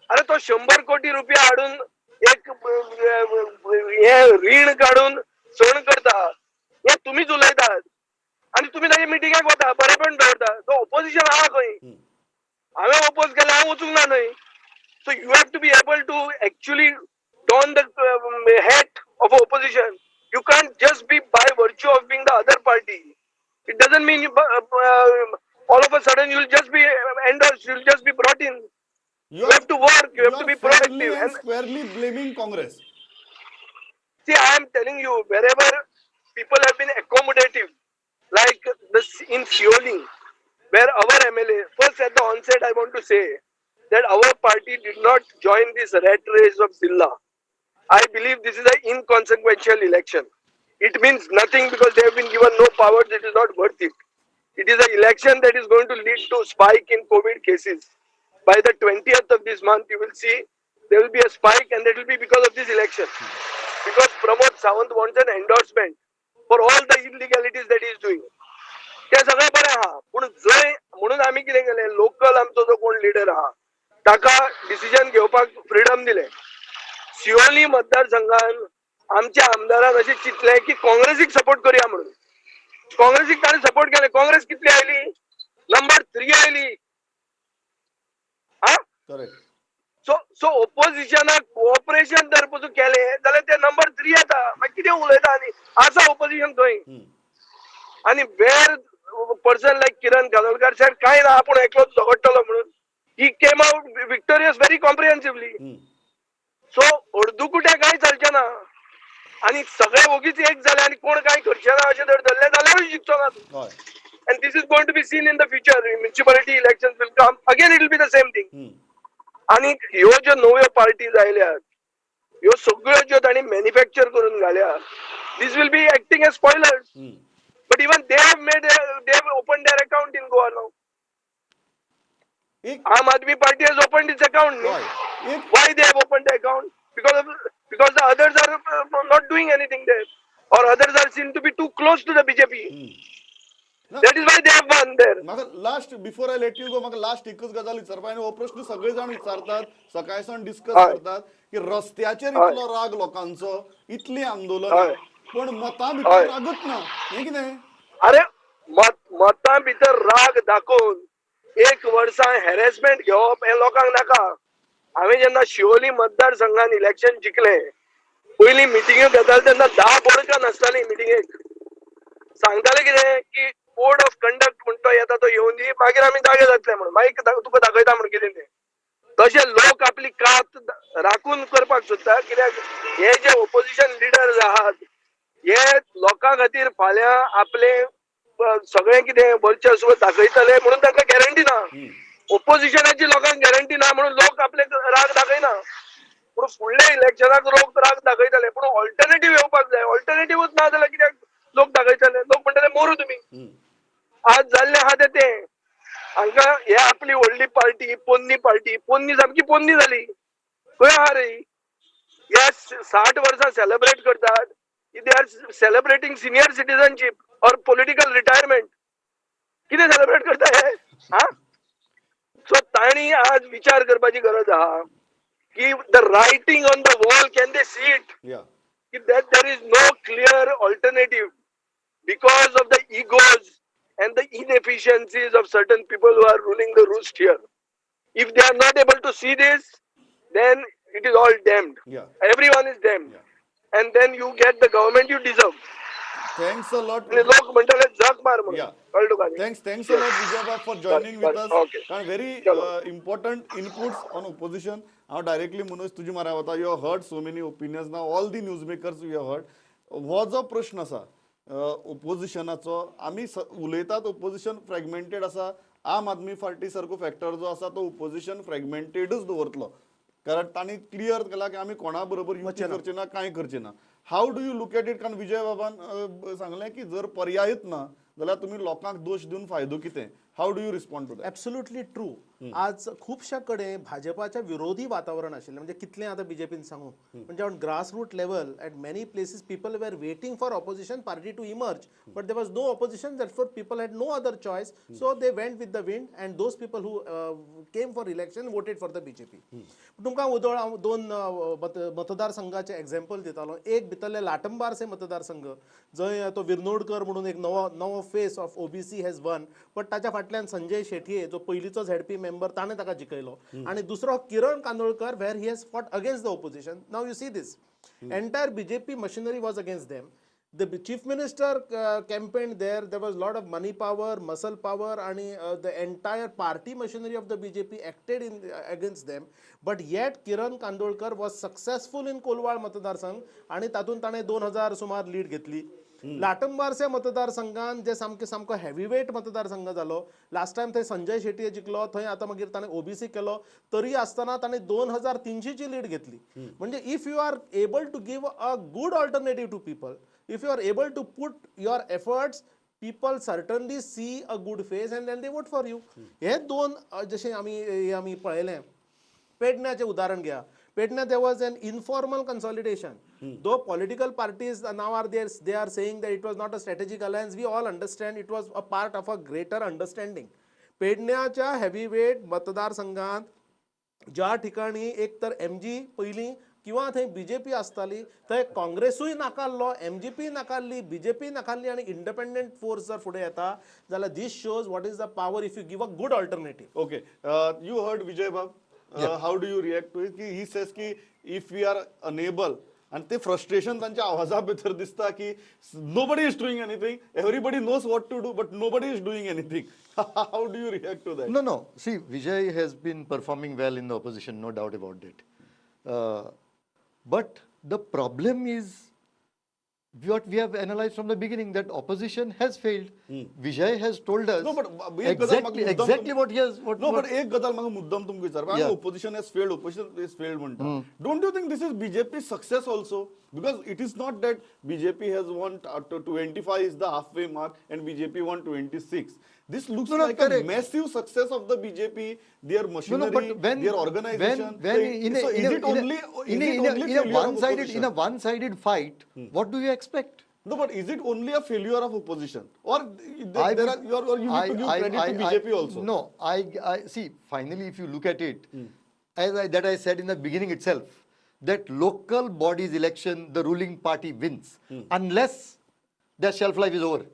अरे, तो 100 कोटी रुपया हाडून एक हे रीण काडून सण करता हे तुमीच उलयतात आनी तुमी ताच्या मिटिंगेक वता, बरेपण दवरता. तो ओपोजिशन आहा खंय? हांवें ओपोज केलें, हांव वचूंक ना न्हय. So you have to be able to actually don the hat of opposition. You can't just be by virtue of being the other party. It doesn't mean all of a sudden you'll just be endorsed, you'll just be brought in. You have to work, you have to be fairly proactive. And And squarely blaming Congress. See, I am telling you, wherever people have been accommodative, like this in Siolim, where our MLA, first at the onset, I want to say that our party did not join this rat race of Zilla. I believe this is an inconsequential election. It means nothing because they have been given no powers. It is not worth it. It is an election that is going to lead to spike in COVID cases. By the 20th of this month, you will see there will be a spike, and that will be because of this election. Because Pramod Sawant wants an endorsement for all the illegalities that he is doing. ते सगळें बरें आहा, पूण जंय म्हणून आमी कितें केलें, लोकल आमचो जो कोण लिडर आहा ताका डिसिजन घेवपाक फ्रिडम दिलें. सिओली मतदारसंघान आमच्या आमदारान अशें चिंतलें की काँग्रेसीक सपोर्ट करूया म्हणून काँग्रेसीक ताणें सपोर्ट केलें. काँग्रेस कितली आयली? नंबर 3 आयली हा. करेक्ट. सो ओपोजिशनाक कोऑपरेशन जर पसून केलें जाल्यार ते नंबर 3 येता. मागीर कितें उलयता? आनी आसा ओपोजिशन थंय. आनी where person like Kiran Khanolkar sir, कांय ना, आपूण एकलोच झगडटलो म्हणून he came out victorious very comprehensively. So अर्दुकुटे कांय चलचें ना आनी सगळे ओगीच एक जाले आनी कोण कांय करचे ना अशें जर धरलें जाल्यारूय जिखचो ना तूं. And this is going to be seen in the future. Municipality elections will come again, it will be the same thing. आनी ह्यो ज्यो नव्यो पार्टीज आयल्यात, ह्यो सगळ्यो ज्यो तांणी मॅन्युफॅक्चर करून घाल्या, this will be acting as spoilers. But even they have open their account in Goa now. एक Aam Aadmi Party has opened its account. एक Why they have opened the account? Because the others are not doing anything there, or others are seen to be too close to the BJP. That is why they have won there. म्हाका last, before I let you go, म्हाका लास्ट एकच गजाल विचारपा आनी हो प्रश्न सगळे जाण विचारतात, सकाळ सावन डिस्कस करतात की रस्त्याचेर इतलो राग लोकांचो, इतली आंदोलनां, पण मतां भितर रागच ना, हें कितें? अरे, मत मतां भितर राग दाखोवन एक वर्सां हॅरेसमेंट घेवप हें लोकांक नाका. हांवें जेन्ना शिवोली मतदारसंघान इलेक्शन जिखलें, पयलीं मिटिंग्यो घेताले तेन्ना 10 बोडकां नासतालीं मिटिंगेक. सांगताले कितें की कोड ऑफ कंडक्ट म्हणटा तो येता तो येवन दी, मागीर आमी जागे जातले म्हणून, मागीर तुका दाखयता म्हणून कितें तें. तशें लोक आपली कात राखून करपाक सोदता, कित्याक हे जे ओपोजिशन लिडर्स आहात हे लोकां खातीर फाल्यां आपले सगळें कितें वर्चस्व दाखयतले म्हणून तांकां गॅरंटी ना. ओपोजिशनाची लोकांक गॅरंटी ना म्हणून लोक आपले राग दाखयना, पूण फुडल्या इलेक्शनाक लोक राग दाखयतले. पूण ऑल्टरनेटीव येवपाक जाय, ऑल्टरनेटिवूच ना जाल्यार कित्याक लोक दाखयतले? लोक म्हणटले मोरू तुमी. आज जाल्लें आहा तें तें हांकां हे आपली व्हडली पार्टी पोन्नी पार्टी, पोन्नी सामकी पोन्नी जाली. खंय आहा रे ही? ह्या 60 वर्सां सेलेब्रेट करतात, they are celebrating senior citizenship or political retirement. कितें सेलेब्रेट करता हे? हा, सो तांणी आज विचार करपाची गरज आहा की the writing on the wall, can they see it? की that there is no clear alternative because of the egos and the inefficiencies of certain people who are ruling the roost here. If they are not able to see this, then it is all damned. Everyone is damned. And then you get the government you deserve. Thanks a lot. आणि लोक म्हणटले झक मार म्हणून. कळ्ळें तुका न्ही? Thanks a lot, Vijay, for joining with us. कारण व्हेरी चलो. Important inputs on opposition. हांव डायरेक्टली मनोज तुजी म्हऱ्या वता. You heard so many opinions now, all the news makers you heard. हो जो प्रश्न आसा ओपोजिशनाचो, आमी उलयतात ओपोजिशन फ्रेगमेंटेड आसा, आम आदमी पार्टी सारको फॅक्टर जो आसा तो ओपोजिशन फ्रेगमेंटेडच दवरतलो, कारण तांणी क्लियर केला की आमी कोणा बरोबर युती करचे ना, कांय करचे ना. How do you look at it? कारण विजय बाबान सांगलें की जर पर्यायच ना जाल्यार तुमी लोकांक दोश दिवन फायदो कितें? How do you respond to that? Absolutely true. आज खुबश्या कडेन भाजपाच्या विरोधी वातावरण आशिल्लें. म्हणजे कितलें आतां बीजेपीन सांगू, म्हणजे on grass root level at many places people were waiting for opposition party to emerge, but there was no opposition. Therefore people had no other choice, so they went with the wind, and those people who came for election voted for the BJP. तुमकां उदळ हांव दोन मतदारसंघाचे एग्जाम्पल दितालो. एक भितरले लाटंबारसे मतदारसंघ, जंय तो विर्नोडकर म्हणून एक नवो नवो face of OBC has won, but ताच्या फाटल्यान संजय शेटये जो पयलींचो झेडपी मेंबर, ताणें ताका जिखयलो. आनी दुसरो किरण Kandolkar, where he has fought against the opposition. Now you see, this entire BJP machinery was against them. The chief minister campaigned there. There was lot of money power, muscle power, and the entire party machinery of the BJP acted in against them, but yet Kiran Kandolkar was successful in Colvale मतदारसंघ आणि तातूंत ताणें 2000 सुमार लीड घेतली. लाटंबारसे मतदारसंघान जे सामके सामको हेवीवेट मतदारसंघ जालो, लास्ट टायम थंय संजय शेटये जिखलो, थंय आतां मागीर ताणें ओबीसी केलो, तरी आसतना ताणें 2300ची लीड घेतली. म्हणजे if you are able to give a good alternative to people, if you are able to put your efforts, people certainly see a good face and then they vote for you. हे दोन जशें आमी हे आमी पळयलें. पेडण्याचें उदाहरण घ्या. पेडण्या there was an informal consolidation. Though political parties now are there, they are saying that it was not a strategic alliance, we all understand it was a part of a greater understanding. पेडण्याच्या हेवीवेट मतदारसंघात ज्या ठिकाणी एक तर एमजी पयलीं किंवा थंय बीजेपी आसताली, थंय काँग्रेसूय नाकारलो, एमजीपी नाकारली, बीजेपी नाकारली आनी इंडिपेंडंट फोर्स जर फुडें येता जाल्यार this shows what is the power if you give a good alternative. Okay, you heard Vijay Bab. How do you react to it? की he says की if we are unable, आणि ते फ्रस्ट्रेशन तांच्या आवाजा भितर दिसता की nobody is doing anything, everybody knows what to do, but nobody is doing anything. How do you react to that? No. See, Vijay has been performing well in the opposition, no doubt about it. But the problem is what we have analyzed from the beginning, that opposition has failed. Vijay has told us No, but एक गजाल म्हाका exactly, मुद्दाम exactly what he has. What, no, what, but एक गजाल म्हाका मुद्दाम तुमकां विचारपा. Opposition has failed, opposition has failed म्हणटा. Don't you think this is BJP success also? Because it is not that BJP has won 25 is the halfway mark and BJP won 26. This looks No, like a correct. Massive success of the BJP, their No, machinery, but when their organization. when in a, So in is a, it in a, only in is a, it in a, only in a failure of one-sided in a opposition? One-sided fight, what do you expect? No, but is it only a failure of opposition, or there, I there would- are you are, or you need to give credit to BJP also? No, I see. Finally, if you look at it, as I, that I said in the beginning itself, that local bodies election, the ruling party wins unless their shelf life is over.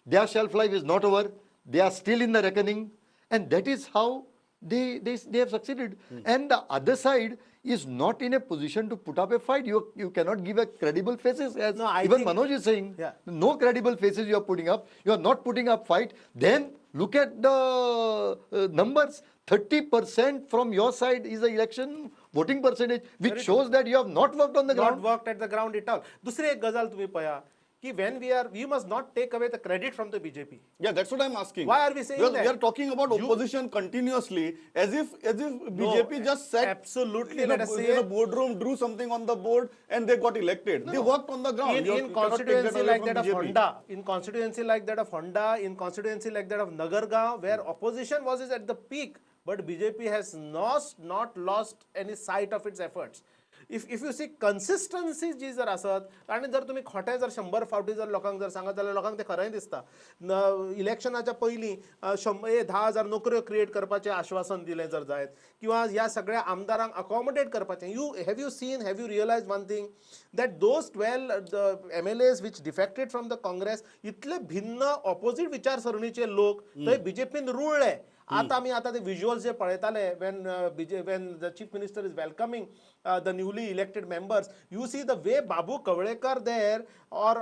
Their shelf life is not over. They are still in the reckoning, and that is how They have succeeded. And the other side is not in a position to put up a fight. You cannot give a credible faces, as No, I even think- Manoj is saying. Yeah. No credible faces you are putting up. You are not putting up fight. Then look at the numbers. 30% from your side is the election voting percentage, which shows that you have not worked on the Not ground. Worked at the ground at all. दुसरी एक गजाल तुम्ही पळया की when we are, we must not take away the credit from the BJP. Yeah, that's what I'm asking. Why are we saying Because that? we are talking about opposition continuously, as if BJP No, just sat absolutely, in let a, us say- in a boardroom, drew something on the board, and they got elected. They worked on the ground. In, You in cannot take that constituency away like from that of BJP. Honda, in constituency like that of Honda, in constituency like that of Nagargaon, where opposition was is at the peak, but BJP has not lost any sight of its efforts. If you see consistency जी जर आसत आनी जर तुमी खोटें जर 100 फावटी जर लोकांक जर सांगत जाल्यार लोकांक तें खरेंय दिसता. इलेक्शनाच्या पयलीं 10,000 नोकऱ्यो क्रिएट करपाचें आश्वासन दिलें जर जायत किंवा ह्या सगळ्या आमदारांक अकॉमोडेट करपाचें, you have you seen, have you realize one thing, that those 12 MLAs which defected from the Congress, इतले भिन्न ऑपोजीट विचारसरणीचे लोक थंय बीजेपीन रुळ्ळे. आता आमी आतां ते विज्युअल्स जे पळयताले, when the chief minister is welcoming the newly elected members, you see the way Babu Kavlekar there or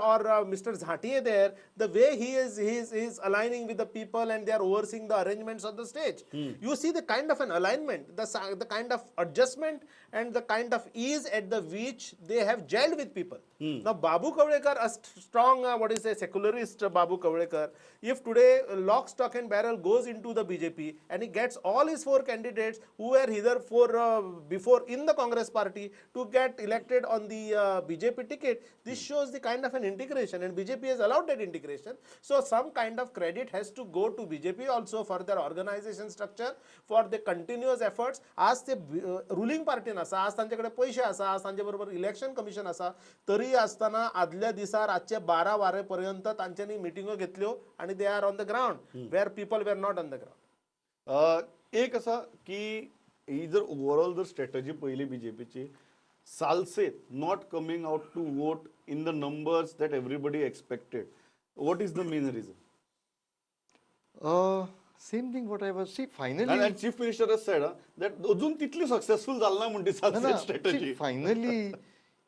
Mr. Zantye there, the way he is aligning with the people and they are overseeing the arrangements on the stage. You see the kind of an alignment, the kind of adjustment and the kind of ease at the which they have gelled with people. Now, Babu Kavlekar, a strong, what is a secularist Babu Kavlekar, if today lock, stock and barrel goes into the BJP and he gets all his four candidates who were either four before in the Congress party to get elected on the BJP ticket, this shows the kind of an integration, and BJP has allowed that integration. So some kind of credit has to go to BJP also for their organization structure, for the continuous efforts. आज ते रुलींग पार्टीन आसा, आज तांचे कडेन पयशे आसा, आज तांचे बरोबर इलेक्शन कमिशन आसा, तरी आसतना आदल्या दिसा रातचे 12 वरां पर्यंत तांच्यांनी मिटिंगो घेतल्यो आनी they are on the ground where people were not on the ground. एक आसा की ही जर ओवरऑल जर स्ट्रॅटजी पळयली बीजेपीची, Salcete not coming out to vote in the numbers that everybody expected, what is the main reason? Same thing what I was, see, finally. And chief minister has said that अजून तितली सक्सेसफुल जाल ना म्हणटी No, Salcete no, see, strategy. Finally,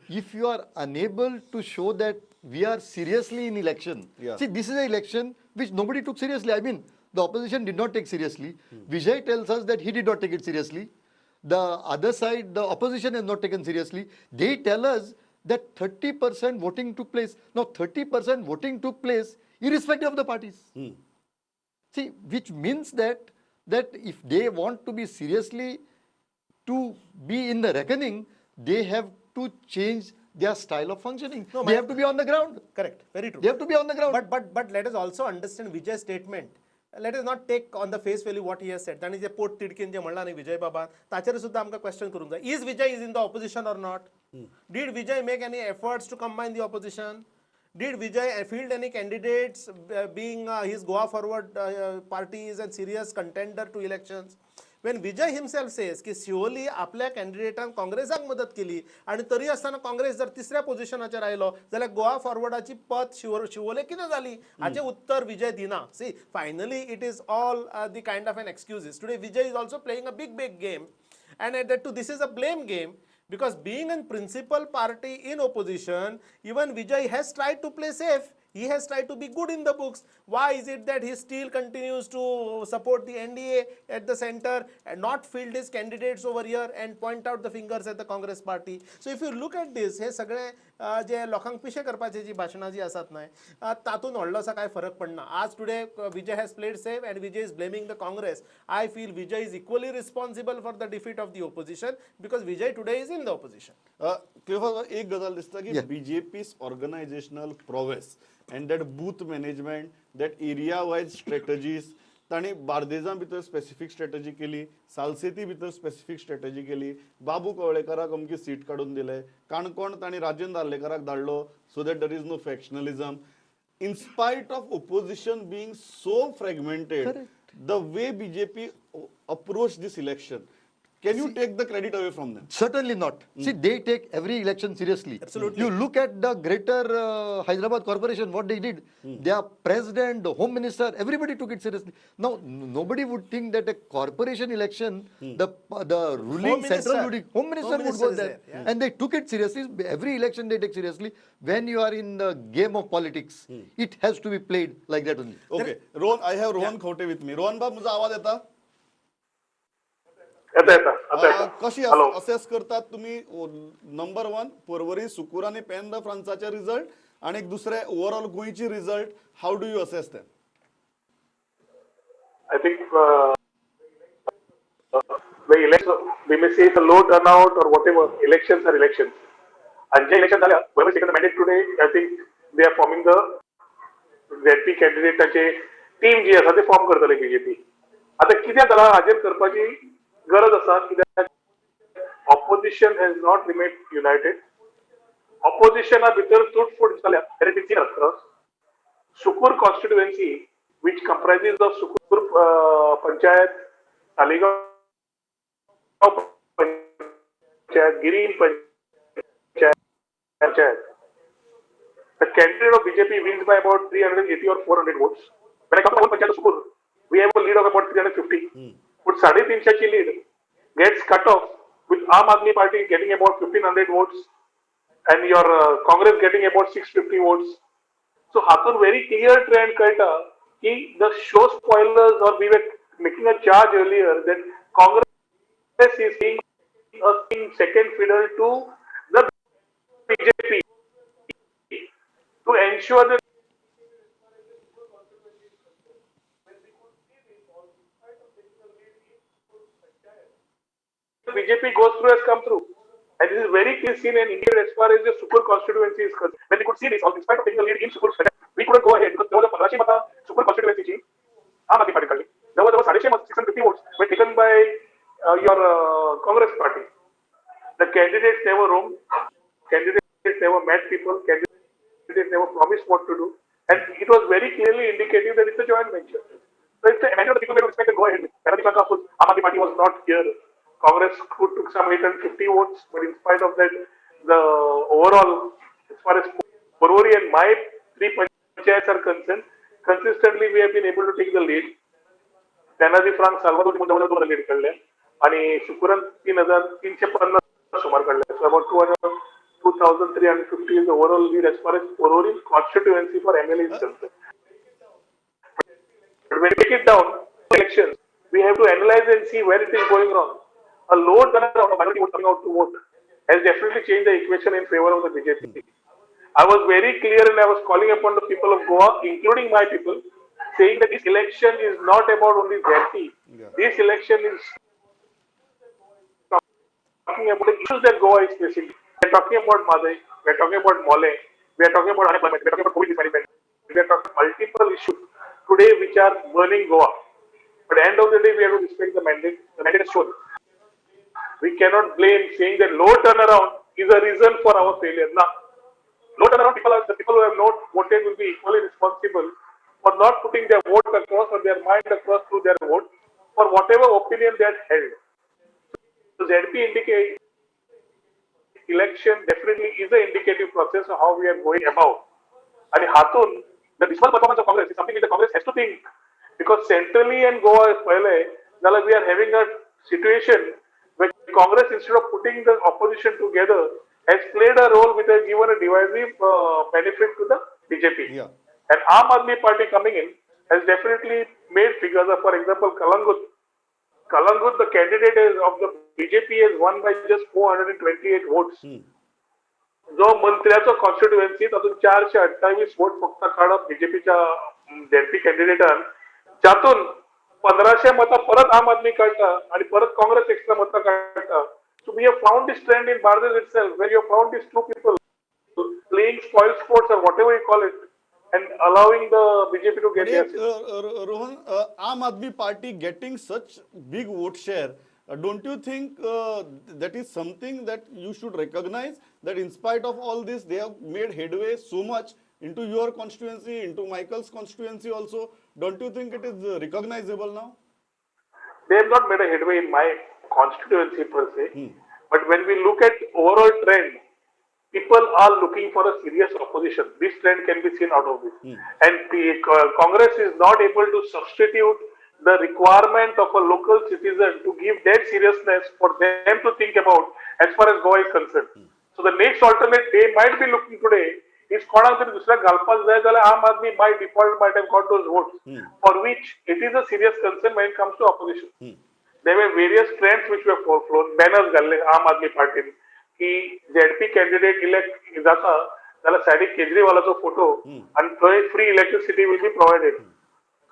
if you are unable to show that we are seriously in election, see, this is an election which nobody took seriously. I mean, the opposition did not take seriously. Vijay tells us that he did not take it seriously. The other side, the opposition has not taken seriously. They tell us that 30% voting took place. Now, 30% voting took place irrespective of the parties. See, which means that if they want to be seriously to be in the reckoning, they have to change their style of functioning. No, They have to be on the ground. Correct, very true. They have to be on the ground. But let us also understand Vijay's statement. Let us not take on the face value what he has said. तांणी जे पोट तिडकीन जे म्हणलां न्ही विजय बाबान, ताचेर सुद्दां आमकां क्वेश्चन करूंक जाय. Is Vijay is in the opposition or not? Did Vijay make any efforts to combine the opposition? Did Vijay field any candidates, being his Goa Forward party is a serious contender to elections? When Vijay himself says की शिवोली आपल्या कॅन्डिडेटान काँग्रेसाक मदत केली आनी तरी आसतना काँग्रेस जर तिसऱ्या पोझिशनाचेर आयलो जाल्यार गोवा फॉरवर्डाची पत शिवोले कितें जाली, हाचें उत्तर विजय दिना. See, finally it is all the kind of an excuses. Today Vijay is also playing a big, big game, and at that too this is a blame game, because being in principal party in opposition, even Vijay has tried to play safe. He has tried to be good in the books. Why is it that he still continues to support the NDA at the center and not field his candidates over here and point out the fingers at the Congress party? So if you look at this, हे सगळे जे लोकांक पिशे करपाची जी भाशणां जी आसात न्हय, तातूंत व्हडलोसो कांय फरक पडना. आज today Vijay has played safe and Vijay is blaming the Congress. I feel Vijay is equally responsible for the defeat of the opposition, because Vijay today is in the opposition. Cleophas, एक गजाल दिसता की BJP's organizational prowess and that booth management, that area wise strategies, तांणी बार्देजा भितर स्पेसिफीक स्ट्रॅटजी केली, सालसेती भितर स्पेसिफीक स्ट्रॅटजी केली, बाबू कवळेकराक अमकी सीट काडून दिले, काणकोण तांणी राजेंद्र आर्लेकराक धाडलो so that there is no factionalism. In spite of opposition being so fragmented, the way BJP approach this election, Can you take the credit away from them? Certainly not. See, they take every election seriously. Absolutely. You look at the Greater Hyderabad Corporation, what they did. Their president, the home minister, everybody took it seriously. Now, nobody would think that a corporation election, the ruling Home central minister. ruling home minister Home would go minister is there. there, yeah. And they took it seriously. Every election they take seriously. When you are in the game of politics, it has to be played like that only. Okay, Rohan, I have Rohan Khaunte with me. Rohan बाब, म्हजो आवाज येता? येता येता, आता येता. कशी हॅलो. असेस करतात तुम्ही नंबर वन पर्वरी, सुकूर आनी पेन the फ्रांसाचे रिझल्ट आणि दुसरे ओव्हरऑल गोंयची result? How do you assess them? I think the election, we may say it's a low turnout or whatever, elections are elections. And J election झाल्या, whoever taken the mandate today, I think they are forming the ZP कॅन्डिडेटाचे team जी आसा ते फॉर्म करतले बीजेपी. आता कितें जाला हाजेर करपाची गरज आसा, कित्याक opposition has not remain united. ऑपोजिशना भितर तुटफूट जाल्या. Across Sukur constituency, which comprises of Sukur Panchayat, Taleigao Panchayat, Gireen Panchayat. The candidate of BJP wins by about 380 or 400 votes. When I come to our Panchayat of Sukur, we have a lead of about 350. But 350 lead gets cut off with Aam Aadmi Party getting about 1500 votes and your Congress getting about 650 votes. So हातून very clear trend कळटा की the show spoilers, or we were making a charge earlier that Congress is being a second fiddle to the BJP to ensure that BJP goes through has come through. And this is very clear seen and indicated as far as the Sukur constituency is concerned. When we could see this, in spite of taking the lead in Sukur, we couldn't go ahead because जवळजवळ 1500 मतां Sukur constituency ची आम आदमी पार्टी काडली. जवळजवळ 150 मत, 650 votes were taken by your Congress party. The candidates never roamed, candidates never met people, candidates never promised what to do. And it was very clearly indicative that it's a joint venture. So it's a matter of the people we expect to go ahead with. Paradip, of course, Aam Aadmi Party was not here. Congress took some 850 votes, but in spite of that, the overall, as far as Porvorim and my three panchayats are concerned, consistently we have been able to take the lead. Tanaji Frank Salvador जवळजवळ 2000 लीड काढले आणि सुकुरान 3350 सुमार काढले. So about 2350 is overall lead as far as Porvorim constituency for MLA is concerned. But when we take it down, elections, we have to analyze and see where it is going wrong. A low turnout of minority vote coming out to vote has definitely changed the equation in favor of the BJP. I was very clear and I was calling upon the people of Goa, including my people, saying that this election is not about only ZP. This election is talking about the issues that Goa is facing. We are talking about Mhadei, we are talking about Mollem, we are talking about unemployment, we are talking about COVID management, we are talking multiple issues today which are burning Goa. But at the end of the day, we have to respect the mandate. The mandate is shown. We cannot blame saying that low turnaround is a reason for our failure. Now, low turnaround people are the people who have not voted will be equally responsible for not putting their vote across or their mind across through their vote for whatever opinion they had held. So ZP indicate election definitely is an indicative process of how we are going about. And हातून the dismal performance of Congress is something which the Congress has to think, because centrally and Goa पळयलें जाल्यार we are having a situation where Congress, instead of putting the opposition together, has played a role which has given a divisive benefit to the BJP. And Aam Aadmi Party coming in has definitely made figures of, for example, Calangute. Calangute, the candidate is of the BJP has won by just 428 votes. जो मंत्र्याचो कॉन्स्टिट्युएन्सी तातूंत 428 वोट फक्त काडप बीजेपीच्या झेडपी कॅन्डिडेटान, जातून 1500 मतां परत आम आदमी काडटा आणि परत काँग्रेस एक्स्ट्रा मतां काडटा. So we have found this trend in Bardez itself, where you have found these two people playing spoil sports or whatever you call it and allowing the BJP to get But their Rohan, Aam Aadmi Party getting such big vote share, don't you think that is something that you should recognize, that in spite of all this, they have made headway so much into your constituency, into Michael's constituency also? Don't you think it is recognizable now? They have not made a headway in my constituency per se. But when we look at overall trend, people are looking for a serious opposition. This trend can be seen out of this. And the Congress is not able to substitute the requirement of a local citizen to give that seriousness for them to think about as far as Goa is concerned. So the next alternate they might be looking today is कोणाक तरी दुसऱ्याक घालपाक जाय जाल्यार Aam Aadmi by default might have got those votes, for which it is a serious concern when it comes to opposition. There were various trends which were flown, banners घाल्ले आम आदमी पार्टीन की झेडपी कॅन्डिडेट इलेक्ट जाता जाल्यार सायडीक केजरीवालाचो फोटो आनी थंय free electricity will be provided.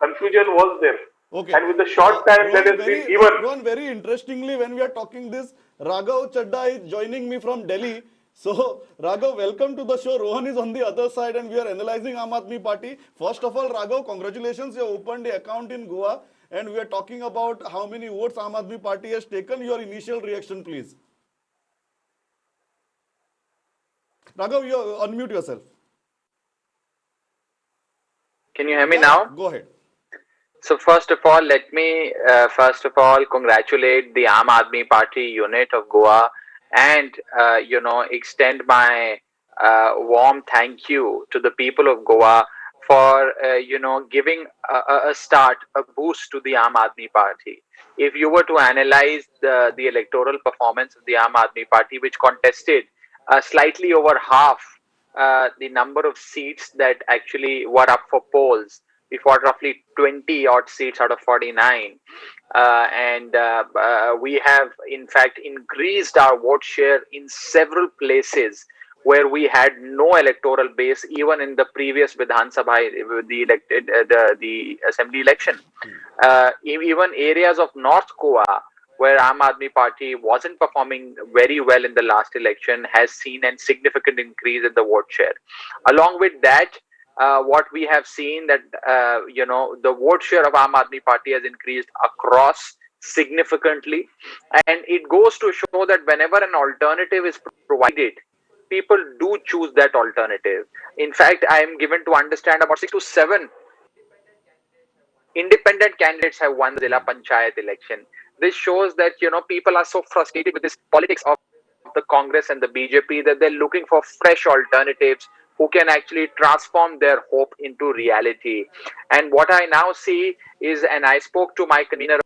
Confusion was there. Okay. And with the short time that Rohan, has been given. Rohan, very interestingly, when we are talking this, Raghav Chadda is joining me from Delhi. So, Raghav, welcome to the show. Rohan is on the other side and we are analyzing Aam Aadmi Party. First of all, Raghav, congratulations. You have opened the account in Goa and we are talking about how many votes Aam Aadmi Party has taken. Your initial reaction, please. Raghav, you unmute yourself. Can you hear me Yeah, now? Go ahead. So first of all, let me first of all congratulate the Aam Aadmi Party unit of Goa, and extend my warm thank you to the people of Goa for giving a start, a boost to the Aam Aadmi Party. If you were to analyze the electoral performance of the Aam Aadmi Party, which contested slightly over half the number of seats that actually were up for polls. We fought roughly 20 odd seats out of 49. And we have, in fact, increased our vote share in several places where we had no electoral base, even in the previous Vidhan Sabha, the elected, the assembly election. Even areas of North Goa, where Aam Aadmi Party wasn't performing very well in the last election, has seen a significant increase in the vote share. Along with that, what we have seen that, the vote share of Aam Aadmi Party has increased across significantly. And it goes to show that whenever an alternative is provided, people do choose that alternative. In fact, I am given to understand about 6 to 7 independent candidates have won the Zilla Panchayat election. This shows that, people are so frustrated with this politics of the Congress and the BJP that they're looking for fresh alternatives who can actually transform their hope into reality. And what I now see is, and I spoke to my convener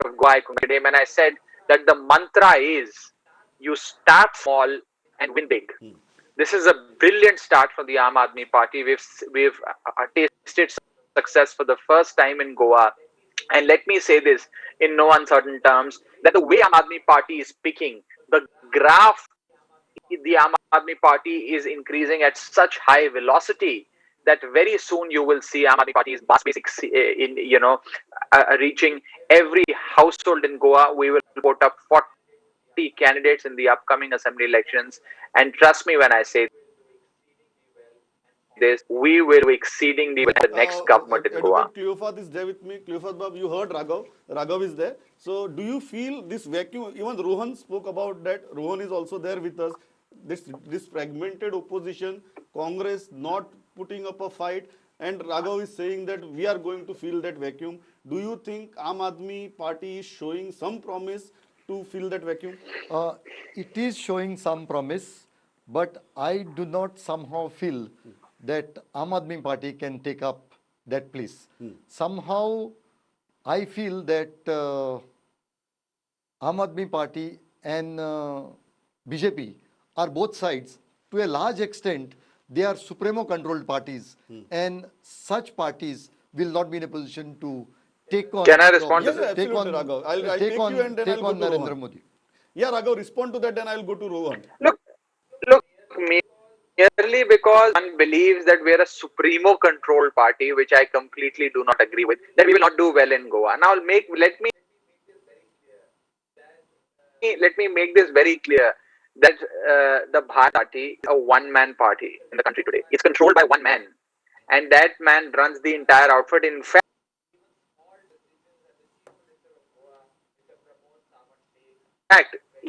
of Goa, I congratulated him, and I said that the mantra is, you start small and win big. This is a brilliant start for the Aam Aadmi Party. We've tasted success for the first time in Goa. And let me say this in no uncertain terms, that the way Aam Aadmi Party is picking, the graph the Aam Aadmi Party is increasing at such high velocity that very soon you will see Aam Aadmi Party's basic in, reaching every household in Goa. We will put up 40 candidates in the upcoming assembly elections. And trust me when I say this, we will be exceedingly the next government in Goa. Cleofato is there with me. Cleofato Bab, you heard Raghav. Raghav is there. So do you feel this vacuum? Even Rohan spoke about that. Rohan is also there with us. This fragmented opposition, Congress not putting up a fight, and Raghav is saying that we are going to fill that vacuum. Do you think Aam Aadmi Party is showing some promise to fill that vacuum? It is showing some promise, but I do not somehow feel that Aam Aadmi Party can take up that place. Somehow, I feel that Aam Aadmi Party and BJP are both sides. To a large extent, they are Supremo-controlled parties, and such parties will not be in a position to take on. Can I respond to Yes, this? absolutely, Raghav. I'll take you and then take I'll go on to Narendra Rohan. Modi. Yeah, Raghav, respond to that, then I'll go to Rohan. Look, merely because one believes that we are a Supremo-controlled party, which I completely do not agree with, that we will not do well in Goa. Now, let me make this very clear that the Bharatiya Party is a one-man party in the country today. It's controlled by one man, and that man runs the entire outfit. In fact,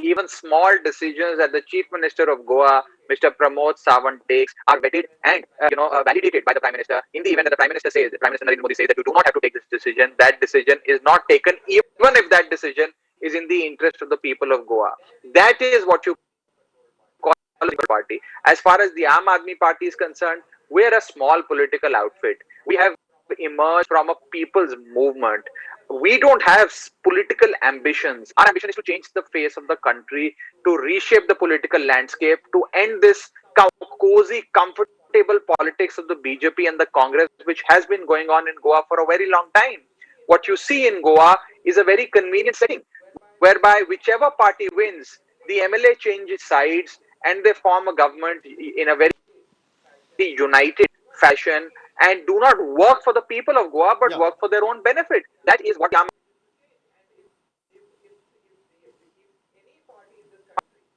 even small decisions that the Chief Minister of Goa, Mr. Pramod Sawant, takes are vetted and validated by the Prime Minister. In the event that the Prime Minister says, the Prime Minister Narendra Modi says that you do not have to take this decision, that decision is not taken, even if that decision is in the interest of the people of Goa. That is what you call a party. As far as the Aam Aadmi Party is concerned, we are a small political outfit. We have emerged from a people's movement. We don't have political ambitions. Our ambition is to change the face of the country, to reshape the political landscape, to end this cozy, comfortable politics of the BJP and the Congress, which has been going on in Goa for a very long time. What you see in Goa is a very convenient setting, whereby whichever party wins, the MLA changes sides and they form a government in a very united fashion and do not work for the people of Goa, but work for their own benefit. That is what the Aam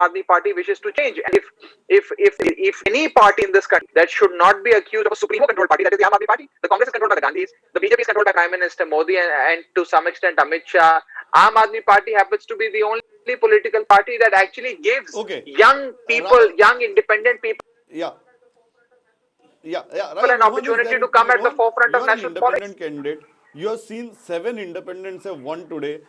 Aadmi Party wishes to change. And if any party in this country that should not be accused of a supremo controlled party, that is the Aam Aadmi Party. The Congress is controlled by the Gandhis, the BJP is controlled by Prime Minister Modi and to some extent Amit Shah. Aam Aadmi Party happens to be the only political party that actually gives young people, young independent people, an Rohan is opportunity there to with come me. at the Rohan, forefront you of are an national politics. independent candidate. You have seen 7 independents have won today.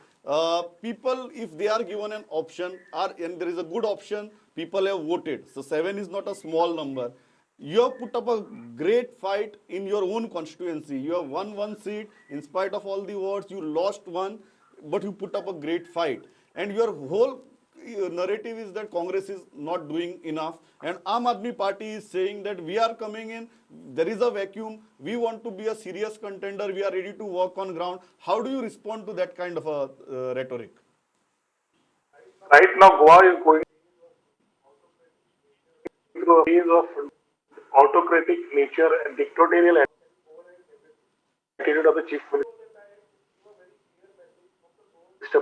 People, if they are given an option, and there is a good option, people have voted. So 7 is not a small number. You have put up a great fight in your own constituency. You have won 1 seat in spite of all the votes. You lost 1, but you put up a great fight. And your whole narrative is that Congress is not doing enough, and Aam Aadmi Party is saying that we are coming in, there is a vacuum, we want to be a serious contender, we are ready to work on ground. How do you respond to that kind of a rhetoric? Right now, Goa is going through a phase of autocratic nature and dictatorial attitude of the chief minister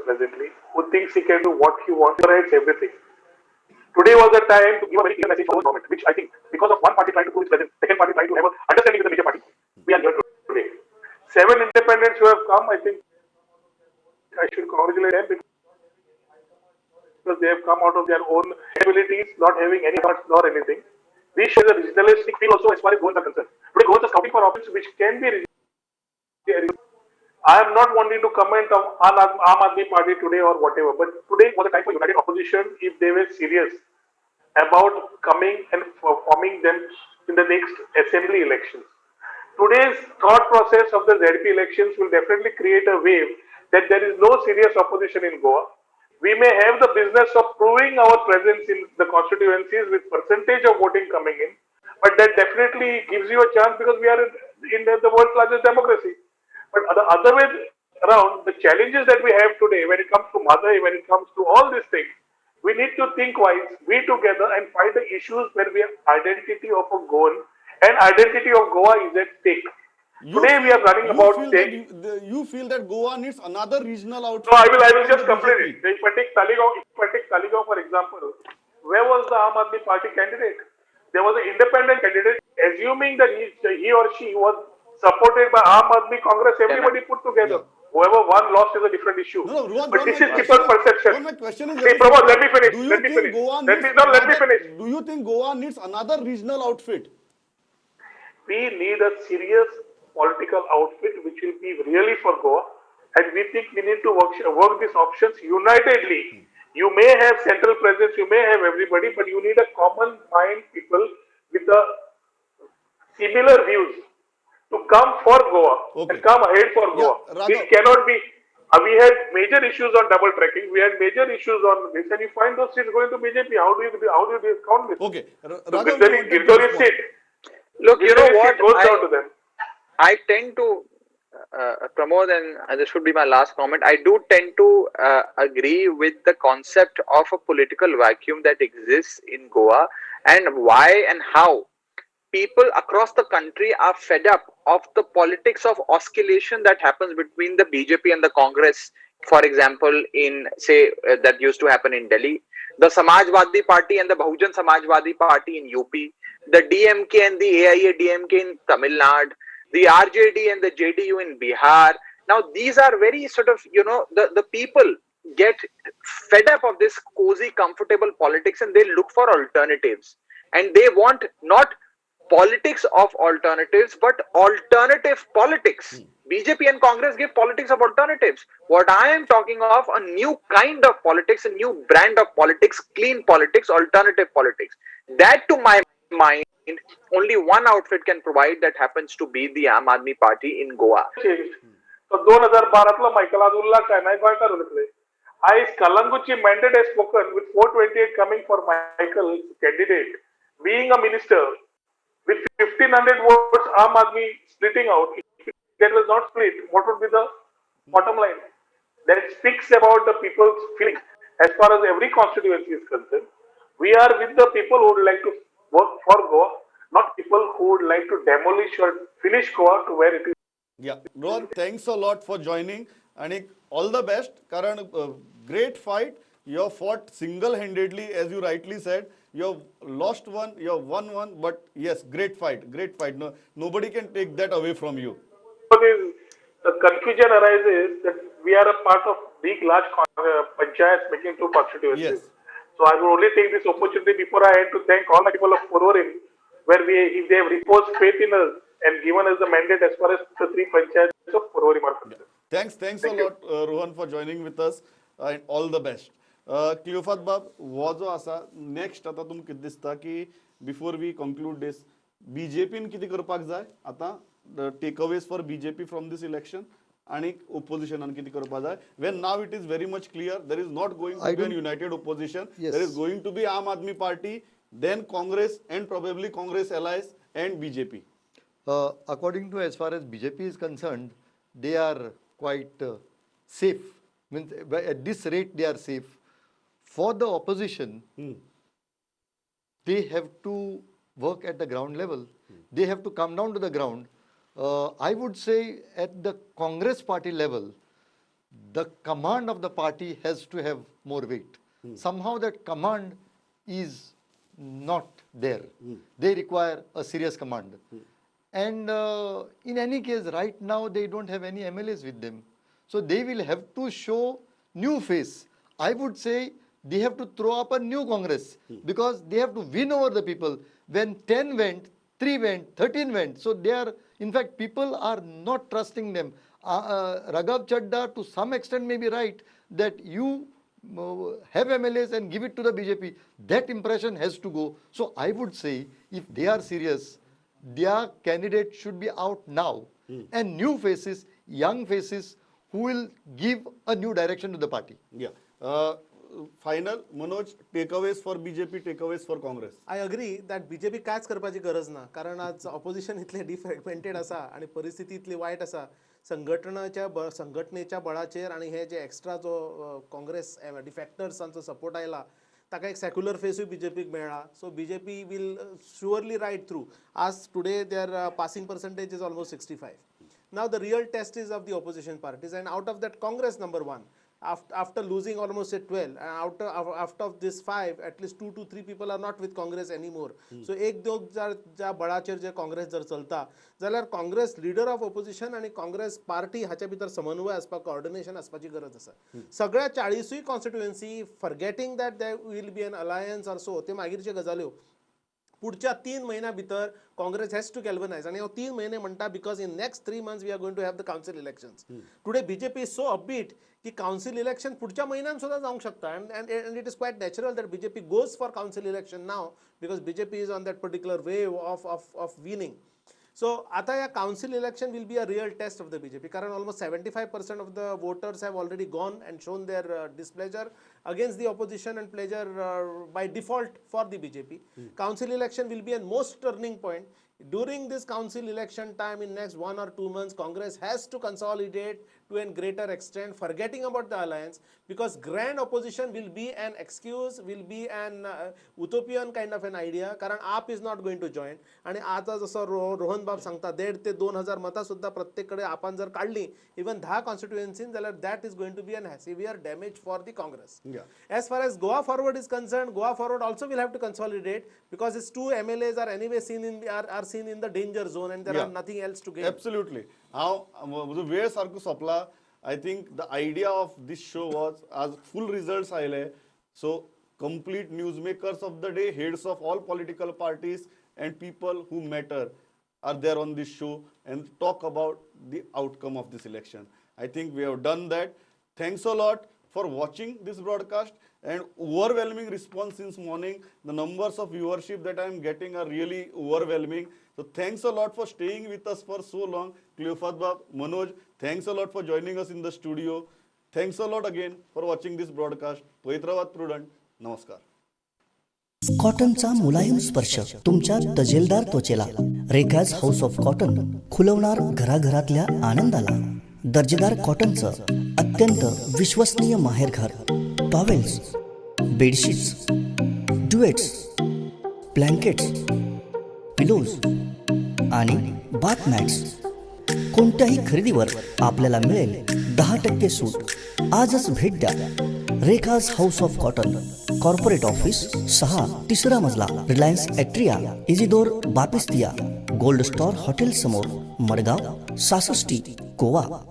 presently, who thinks he can do what he wants, writes everything. Today was the time to give a very clear message to the government, which I think because of one party trying to prove its presence, second party trying to have an understanding with the major party, we are here today. 7 independents who have come, I think I should congratulate them because they have come out of their own abilities, not having any thoughts nor anything. We share the regionalistic feel also as far as Goans are concerned. Today, Goans are scouting for options which can be. I am not wanting to comment on Aam Aadmi Party today or whatever, but today was a time for united opposition if they were serious about coming and forming them in the next assembly elections. Today's thought process of the ZP elections will definitely create a wave that there is no serious opposition in Goa. We may have the business of proving our presence in the constituencies with percentage of voting coming in, but that definitely gives you a chance because we are in the world's largest democracy. But the other way around, the challenges that we have today when it comes to Mhadei, when it comes to all these things, we need to think wise, be together and find the issues where we have identity of a Goan and identity of Goa is at stake. Today we are running about saying... You feel that Goa needs another regional outfit? No, I will just complete it. If I take Taleigao, for example, where was the Aam Aadmi Party candidate? There was an independent candidate, assuming that he or she was supported by Aam Aadmi Congress, everybody put together. Yeah. Whoever won, lost is a different issue. No, Rohan, but this is people's perception. Rohan, my question is... See, Pramod, let me finish. Do you think Goa needs Let me finish. Do you think Goa needs another regional outfit? We need a serious political outfit which will be really for Goa, and we think we need to work these options unitedly. You may have central presence, you may have everybody, but you need a common mind people with the similar views to come for Goa and come ahead for Goa. It cannot be. We had major issues on double tracking. We had major issues on this, and you find those seats going to BJP. How do you count this? Okay, so Girdhari seat. Look, you know what? Goes down to them. I tend to, Pramod, and this would be my last comment, I do tend to agree with the concept of a political vacuum that exists in Goa, and why and how people across the country are fed up of the politics of oscillation that happens between the BJP and the Congress. For example, in, say, that used to happen in Delhi, the Samajwadi Party and the Bahujan Samajwadi Party in UP, the DMK and the AIA DMK in Tamil Nadu, the RJD and the JDU in Bihar. Now, these are very sort of, you know, the people get fed up of this cozy, comfortable politics and they look for alternatives. And they want not politics of alternatives, but alternative politics. BJP and Congress give politics of alternatives. What I am talking of, a new kind of politics, a new brand of politics, clean politics, alternative politics. That, to my mind, only one outfit can provide, that happens to be the Aam Aadmi Party in Goa. तर 2012तलो मायकल आज उरला काय नाही, गोंयकार उरतले. आयज कलंगूटची mandate has spoken with 428 coming for Michael candidate, being a minister with 1500 votes, Aam Aadmi splitting out. If that was not split, what would be the bottom line? That speaks about the people's feeling. As far as every constituency is concerned, we are with the people who would like to work for Goa, not people who would like to demolish or finish Goa to where it is. Yeah, Rohan, thanks a lot for joining आणि ऑल the best, कारण great fight you have fought single handedly. As you rightly said, you have lost one, you have won one, but yes, great fight, great fight. No, nobody can take that away from you. But is the confusion arises that we are a part of big, large panchayats making two constituencies. So I will only take this opportunity before I end to thank all the people of Porvorim, where we, if they have reposed faith in us and given us the mandate as far as the three panchayats of Porvorim are concerned. Thanks a Thank you. Lot, Rohan, for joining with us and all the best. Cleofato बाब, हो जो आसा नेक्स्ट, आतां तुमकां कितें दिसता की बिफोर we conclude दीस, बीजेपीन कितें करपाक जाय आतां, takeaways for BJP from this election, आनी ओपोजिशनान कितें करपाक जाय, when now it is very much clear there is not going I to be an don't- united opposition? Yes. There is going to be Aam Aadmi Party, then Congress and probably Congress allies and BJP. According to, as far as BJP is concerned, they are quite safe. Means at this rate they are safe. For the opposition, they have to work at the ground level. They have to come down to the ground. I would say at the Congress party level, the command of the party has to have more weight. Somehow that command is not there. They require a serious command. And in any case, right now they don't have any MLAs with them. So they will have to show new face. I would say they have to throw up a new Congress because they have to win over the people. When 10 went, 3 went, 13 went. So they are, in fact, people are not trusting them. Raghav Chadda to some extent may be right that you have MLAs and give it to the BJP. That impression has to go. So I would say if they are serious, their candidate should be out now and new faces, young faces who will give a new direction to the party. Yeah. Final, Manoj, takeaways for BJP, takeaways for Congress. I agree that BJP कांयच करपाची गरज ना, कारण आज ऑपोजिशन इतलें डिफ्रेगमेंटेड आसा आनी परिस्थिती इतली वायट आसा, संघटनाच्या संघटनेच्या बळाचेर आनी हे जे एक्स्ट्रा जो काँग्रेस डिफॅक्टर्सांचो सपोर्ट आयला, ताका एक सेक्युलर फेसूय बीजेपीक मेळ्ळा. So BJP will surely ride through. आज today their passing percentage is almost 65. Now the real test is of the opposition parties, and out of that, Congress number one. After losing almost at 12, and out of this five, at least two to three people are not with Congress anymore. So एक दोन ज्या बळाचेर जे काँग्रेस जर चलता जाल्यार, काँग्रेस लिडर ऑफ ऑपोजिशन आनी काँग्रेस पार्टी हाच्या भितर समन्वय आसपाक, कोऑर्डिनेशन आसपाची गरज आसा. सगळ्या 40ूय constituency, forgetting that there will be an alliance or so, ते मागीरच्यो गजाल्यो, पुढच्या 3 म्हयन्या भितर काँग्रेस हॅज टू गॅल्वनायज. आनी हांव 3 म्हयने म्हणटा because in next 3 months we are going to have the council elections. Today BJP is so upbeat की कावन्सिल इलेक्शन पुढच्या म्हयन्यान सुद्दां जावंक शकता, and it is quite natural that BJP goes for council election now because BJP is on that particular wave of winning. So आता या council election will be a real test of the BJP, कारण almost 75% of the voters have already gone and shown their displeasure against the opposition and pleasure by default for the BJP. Council election will be a most turning point. During this council election time, in next 1 or 2 months, Congress has to consolidate to a greater extent, forgetting about the alliance, because grand opposition will be an excuse, will be an utopian kind of an idea, कारण AAP is not going to join. आणि आता जसं रोहन बाब सांगता, 1,500 ते 2,000 मतां सुद्दां प्रत्येक कडेन आपण जर काडली, इवन 10 कॉन्स्टिट्युएन्सीन जाल्यार, that is going to be an severe damage for the Congress. As far as Goa Forward is concerned, Goa Forward also will have to consolidate because its two MLAs are anyway seen in the, are seen in the danger zone and there are nothing else to gain. Absolutely. हांव म्हजो वेळ सारको सोंपला. I think the idea of this show was, आज फूल रिजल्ट्स आयले, so complete news makers of the day, heads of all political parties and people who matter are there on this show and talk about the outcome of this election. I think we have done that. Thanks a lot for watching this broadcast and overwhelming response since morning. The numbers of viewership that I am getting are really overwhelming. So thanks a lot for staying with us for so long. Cleophas Bab, Manoj, thanks a lot for joining us in the studio. Thanks a lot again for watching this broadcast. पळयत रावात प्रुडंट. नमस्कार. कॉटनचा मुलायम स्पर्श तुमच्या तजेलदार त्वचेला. रेखाज हाऊस ऑफ कॉटन, खुलवणार घराघरातल्या आनंदाला. दर्जेदार कॉटनचं अत्यंत विश्वसनीय माहेरघर. Towels, bedsheets, duvets, blankets, pillows आणि बाथ मॅट्स. कोणत्याही खरेदीवर आपल्याला मिळेल 10% सूट. आजच भेट द्या, Rekha's house of cotton, corporate office, 6, तिसरा मजला, Reliance Atria, Isidore Baptista, Gold Star hotel समोर, मडगाव, सासष्टी, गोवा.